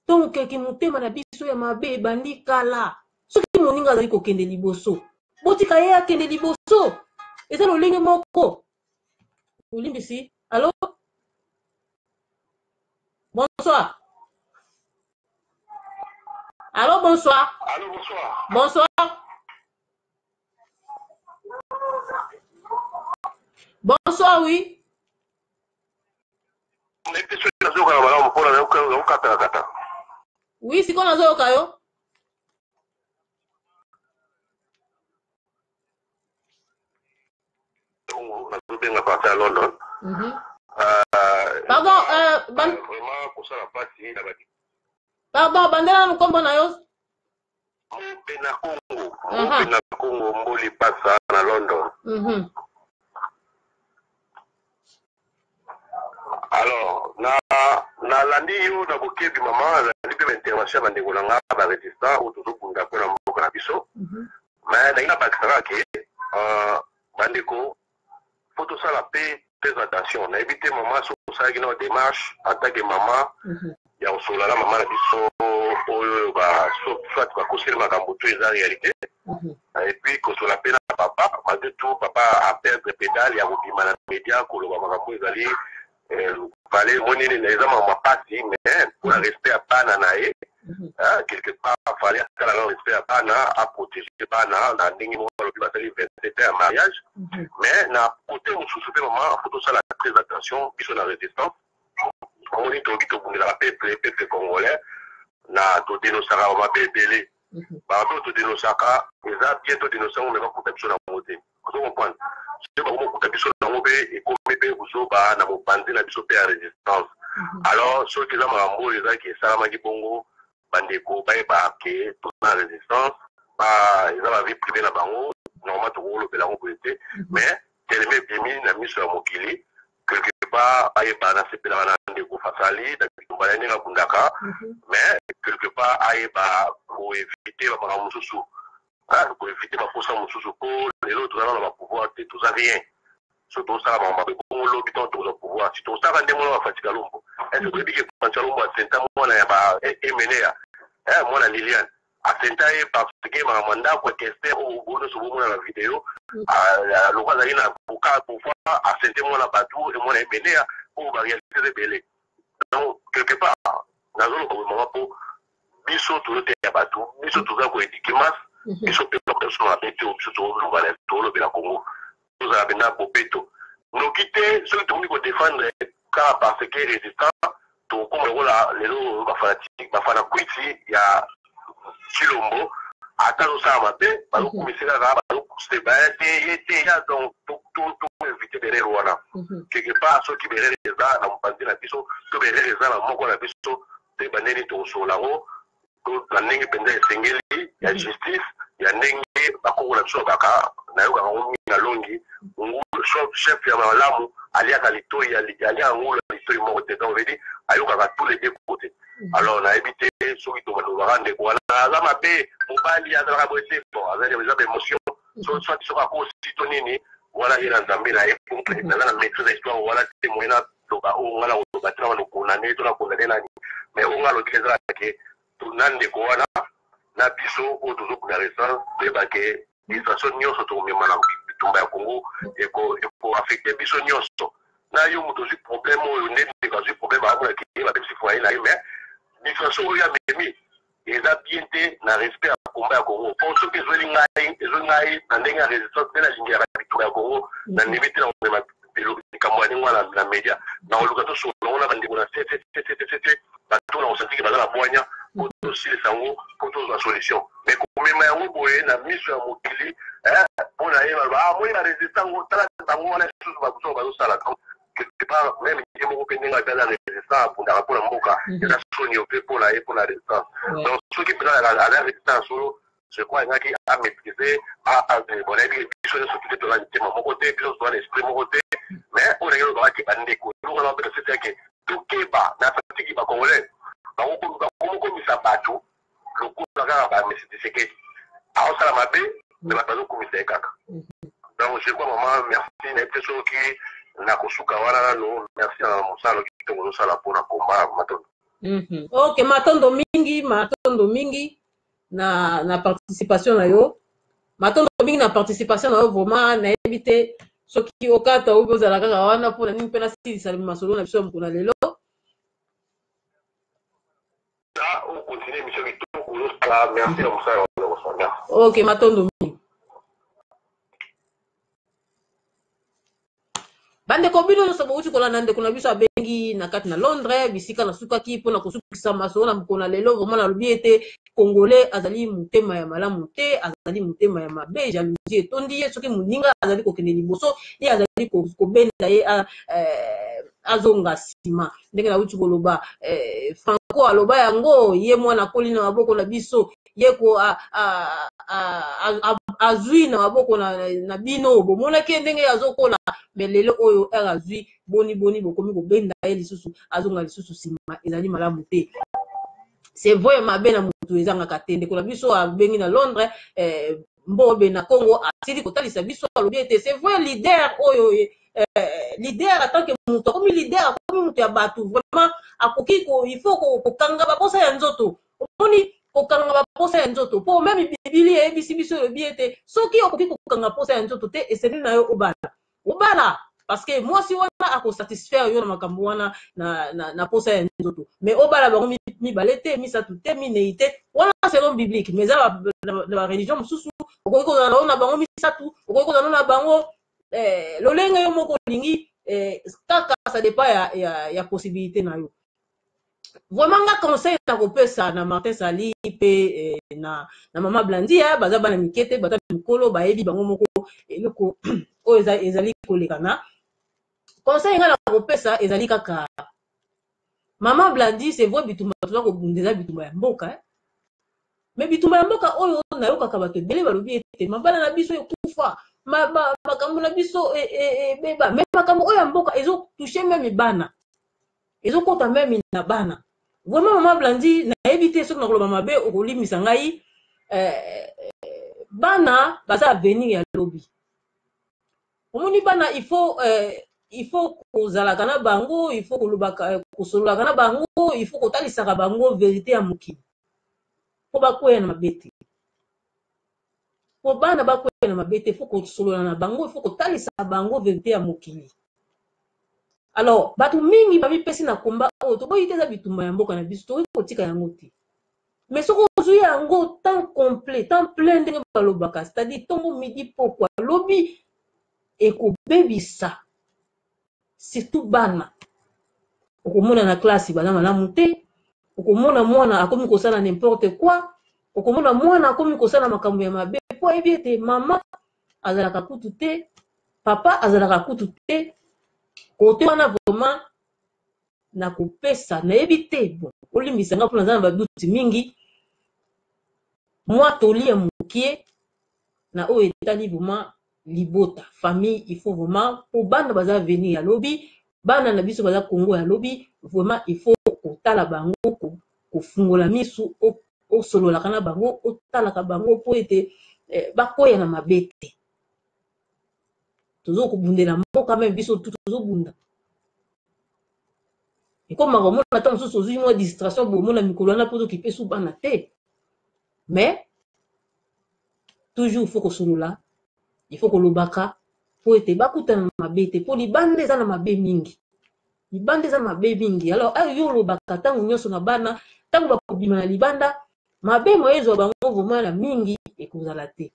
Donc kimotema na biso ya mabe ebandi kala. Soki moninga azali kokende liboso, botika ye akende liboso. Eza lolenge moko. Olimbisi. Allo? Bonsoir. Allo, bonsoir. Allo, bonsoir. Bonsoir. Bonsoir, oui. Oui, sikoyo nazoyoka yo. Nazobenga parti ya London. Pardon, ban... Vraiment kosala mpasi na badi. Pardon, bandela nanu nkombo na yo. Mpe na Congo, mpe na Congo, Mboli Pasa na London. Alors, na nalandi yo na bokebi, mama. Nalandi mpe baintervention ya bandeko na nga barésistant oyo tozobunda mpona mboka na biso. Mais nalingi nabakisaka ke bandeko, faut tosala mpe très attention. Nayebi te, mama, soki osalaki nao démarche en tant que mama ya kosolola na mama na biso oyo, soit bakoseli makambo to eza réalité, et puis kosolola mpe na papa. Malgré tout, papa aperdre pédale ya kobima na média koloba makambo ezali fale monini, eza makambo mapasi, mais mpona respect ya bana na ye, quelque part fale asala na respect ya bana, aprotéger bana na ndenge moko. Alobi basali 27 ans ya mariage. Mais na côté mosusu mpe, mama, faut tosala très attention. Biso na résistance, omoni, toyoki tobundelaka peuple, peuple congolais, na todénonçaka bamabe ebele. Bamabe oyo todénonçaka, eza bien todénonce yango, mais bakuta biso nango te. Ozo comprendre? Soki bakomokuta biso nango mpe, ekomi mpe kozoba na mopanzi na biso mpe ya résistance. Alors soki eza makambo oyo ezalaki esalamaki bongo, bandeko bayeba ke toza na résistance, eza bavie privée na bango. Normalement tokokolobela yango boye te, mais telema ebimi na miso ya mokili. Quelque part ayeba, nasepelaka na ndeko Fasali na bitumba na ye ndenge abundaka, mais quelque part ayeba koéviter bamakambo mosusu, koéviter baposa mosusu, mpo lelo toza na bapouvoir te, toza rien. So tosala makambo mabe bongo, lobi ntango tokozwa pouvoir, si tosalaka ndenge wana bafatika lombo, est-ce toyebi ke Fatika Lombo asenta mwana ya ba Emeneya, mwana Liliane, asenta ye parce que makambo ya ndako ya Kester oyo nyonso bomona na video, loko azali na pouvoir, asente mwana bato, mwana Emeneya oyo. Baréalité eza ebele. Donc quelque part nazoloba boye, mama, mpo biso tozoteya bato, biso toza koéduquer masse, biso mpe bato biso mabe te. Biso tolobela Congo, tozala mpenza bopeto, noki te soki tokomi kodéfendre kaka parce que résistant, tokokoma lokola lelo bafanatique, bafanakwiti ya Chilombo. Ata azosala mabe, bazokumisa kaka, bazosebaya te ye te ya. Donc toéviter berere wana. Quelque part soki berere eza na mopanzi na biso to berere eza na moko na biso, toyeba ndenge tokosolola yango na ndenge mpenza esengeli ya justice, ya ndenge bakoko na biso baka. Nayokaka yango mingi na longi, chef ya malamu aliaka litoi, aliaka ngulu ya litoi moko te. Donc veut dire ayokaka tous les deux côtés. Alors nayebi te soki tobalobaka ndeko wana aza mabe, mobali azalaka boye te. Bon, azali, eza baémotion, soit soki akosi to nini wana, ye na Nzambe na ye. Naza na maîtrise ya histoire wana te, moye naloba oyo nga na koloba te na banokondane to nakondane nani. Mais oyo nga alobi ezalaka ke na ndeko wana na biso oyo tozokunda résistance, toyeba ke distraction nyonso tokomema na bitumba ya Congo ekoaffecter biso nyonso. Na yo moto ozwi problème oyo, nde ndeko azwi problème, amonaki ye babebisi foyer na ye, mais distraction oyo amemi eza bien te na respect ya komba ya Congo. Po soki ezweli ngai, ezweli ngai na ndenge ya résistance nde nalingelaka bitumba ya Congo, na ndimi te na komema likambo ya ndenge wana na média. Na koluka tosolola yango na bandeko na ccccc, bato na kosantiki baza na bwanya, po tosilisa yango, po tozwa solution. Mais komema yango boye na miso ya mokili, mpo na ye baloba amoni barésistant ngo, tala bango wana lisusu babuso bazosala. Quelque part même ye moko mpe ndenge aza résistant, abundaka mpona mboka, eza soni mpe mpona ye, mpona résistance. Donc soki mpenza aza résistant ya solo, je crois alingaki amaîtrise. Bon, nayebi biso nyonso tute toza mitema moko te, biso toza na esprit moko te, mais oyo ndenge olobaka bandeko, eloko na mpe yake tokeba na fatiki. Bacongolais bakomokomisa bato lokola kaka bamesi Tshisekedi aosala mabe, mais bato bazokomisa ye kaka. Donc je crois, mama, merci. Nayebi te soki Nakosuka wana nano. Merci na mosala kitoko ozosala mpona komba. Matondo. Ok, matondo mingi, matondo mingi na participation na yo, matondo mingi na participation na yo. Vraiment, nayebi te soki okata obi ozala kaka wana mpona nini mpe nasilisa masolo na biso ya mokolo na lelo. Ocontinue émission kitoko ozosala. Merci na mosala kosala. Merci. Ok, matondo mingi. Bandeko, bino nyonso bouti kolanda ndeko na biso abengi na kati na Londres. Bisika nasukaki mpona kosukisa masolo na mokolo na lelo, vraiment nalobi ete Congolais azali motema ya malamu te, azali motema ya mabe. Jalousie etondi ye. Soki moninga azali kokende liboso, ye azali kobenda ye azonga nsima. Ndenge nauti koloba, Franco aloba yango, ye mwana akoli na maboko na biso, ye ko azwi na maboko na bino, bomonaki ye ndenge azokola. Mais lelo oyo ere azwi boni boni, bokomi kobenda ye lisusu azonga lisusu nsima. Ezali malamu te. C'est vrai, mabe na motu ezangaka te. Ndeko na biso abengi na Londres, Mbobe na Congo, asili kotalisa biso, alobi ete c'est vrai, leader oyo, leader en tant que moto akomi leader, akomi moto ya bato, vraiment akoki ko, il faut kokanga baposa ya nzoto. Omoni, kokanga baposa ya nzoto, mpo même Bibili eyebisi biso, elobi ete soki okoki kokanga posa ya nzoto te, esengeli na yo obala, obala, parce que mwasi wana akosatisfaire yo na makambo wana na posa ya nzoto. Mais obala bango mibale te, misato te, minei te. Wana selon biblique. Mais eza na bareligion mosusu, okoki kozala na bango misato, okoki kozala na bango lolenge yo moko olingi, kaka ça dépend ya possibilité na yo. Vraiment, nga conseil na kopesa na Martin Sali mpe na mama Blandi, baza bana mike te, baza mikolo, bayebi bango moko eloko oyo ezali kolekana. Conseil nga na kopesa ezali kaka, mama Blandi, c'est vrai, bitumba toza kobunda eza bitumba ya mboka, eh? Mais bitumba ya mboka oyo, nayokaka bato ebele balobi ete mabala na biso ekufa, makambo na biso ebeba. Mais makambo oyo ya mboka ezotouche même bana, ezokɔta même na bana. Vraiment, mama Blandi, nayebi te soki nakoloba mabe, okolimisa ngai. Bana baza avenir ya lobi. Omoni, bana, il faut kozalaka na bango, il faut kolobaka, kosololaka na bango, il faut kotalisaka bango vérité ya mokili mpo bakwea na mabe te. Mpo bana bakwea na mabe te, faut kosolola na bango, il faut kotalisa bango vérité ya mokili. Alors bato mingi bamipesi na komba oyo. Toboyi te, eza bitumba ya mboka na biso, tokoki kotika yango te. Mais soki ozwi yango temps complet, temps plein, ndenge balobaka, c'est-à-dire ntongo, midi, pokwa, lobi, ekobebisa surtout bana. Okomona na klasi baza malamu te, okomona mwana akomi kosala n'importe quoi, okomona mwana akomi kosala makambo ya mabe mpo ayebi ete mama azalaka kutu te, papa azalaka kutu te. Kote wana vraiment nakopesa, nayebi te, bon, olimbisa nga mpona naza na baduti mingi, mwa toli ya mokie na oyo etali vraiment libota, famille. Il faut vraiment, po bana baza avenir ya lobi, bana na biso baza Congo ya lobi. Vraiment, il faut kotala bango, kofungola misu, osololaka na bango, otalaka bango mpo ete bakwea na mabe te. Tozokobundela mboka, même biso tu tozobunda. Ekomaka omona ata mosusu ozwi mwa distraction boye, omona mikolo wana mpo ozokipe su bana te. Mais toujours il faut kosolola, il faut kolobaka mpo ete bakutana na mabe te, mpo libanda eza na mabe mingi, libanda eza mabe mingi. Alors ayo yo olobaka ntango nyonso na bana, ntango bakobima na libanda, mabe moye ezwa bango vraiment na mingi ekozala te.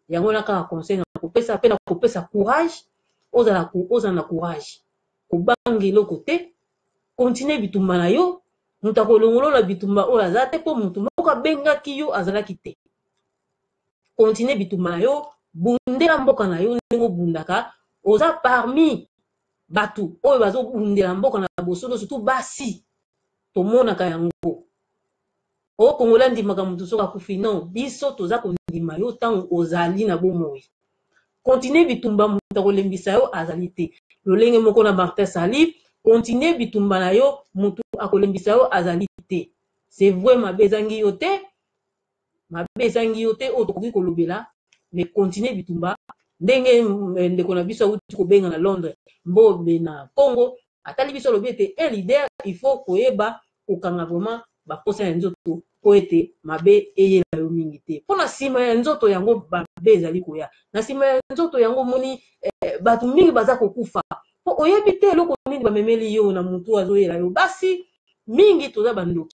Yango wana kaka conseil na kopesa, mpe na kopesa courage. Ozala na courage, kobanga eloko te, continue bitumba na yo. Moto akolongolola bitumba oyo aza te, mpo moto moko abengaki yo azalaki te. Continue bitumba na yo, bundela mboka na yo ndenge obundaka. Oza parmi bato oyo bazobundela mboka na bosolo, surtout basi, tomonaka yango. O Kongola andimaka motu soki akufi? Non, biso toza kondima yo ntango ozali na bomoi. Continue bitumba, moto akolembisa yo azali te. Lolenge moko na Martin Sali, continue bitumba na yo, motu akolembisa yo azali te. C'est vrai, mabe ezangi yo te, mabe ezangi yo te oyo tokoki kolobela, mais continue bitumba. Ndenge eh, ndeko na biso awuti kobenga na Londres, Mbobe na Congo, atali biso alobi ete un leader il faut koyeba kokanga vraiment baposa ya nzoto mpo ete mabe eyela yo mingi te. Mpo na nsima ya nzoto yango mabe ezali koya. Na nsima ya nzoto yango omoni eh, bato mingi baza kokufa mpo oyebi te eloko nini bamemeli yo na motu azoyela yo. Basi mingi toza bandoki,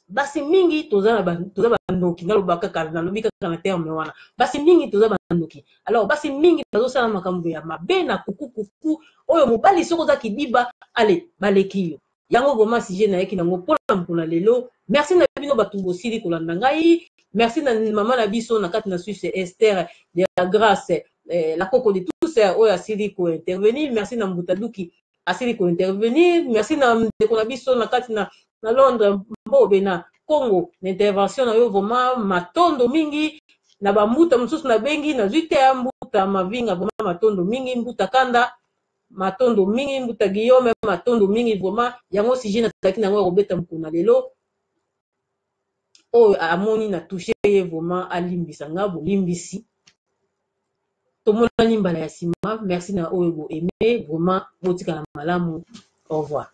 basi mingi toza toza bandoki. Naloba kaka, nalobi kaka na terme wana, basi mingi toza bandoki. Alors basi mingi bazosala makambo ya mabe na kuku kuku oyo mobali soki oza kidiba, ale baleki yo. Yango vraiment sujet nayaki nango mpona mokolo na lelo. Merci na bino bato bosili kolanda ngai. Merci na mama na biso na kati na Suisse, Esther de la Grâce, eh, la coco de tous, oyo asili kointervenir. Merci na Mbuta Duki asili kointervenir. Merci na ndeko na biso na kati na Londres, Mbobe na Congo, na intervention na yo vraiment matondo mingi. Na bambuta mosusu nabengi nazwi te ya Mbuta Mavinga, vraiment matondo mingi. Mbuta Kanda, matondo mingi. Mbuta Guillaume, matondo mingi vraiment. Yango sujet nazalaki nango ya kobeta mokolo na lelo. Oyo amoni na touche ye, vraiment alimbisa nga, bolimbisi. Tomonani mbala ya nsima. Merci na oyo bo aime vraiment. Botikala malamu, au revoir.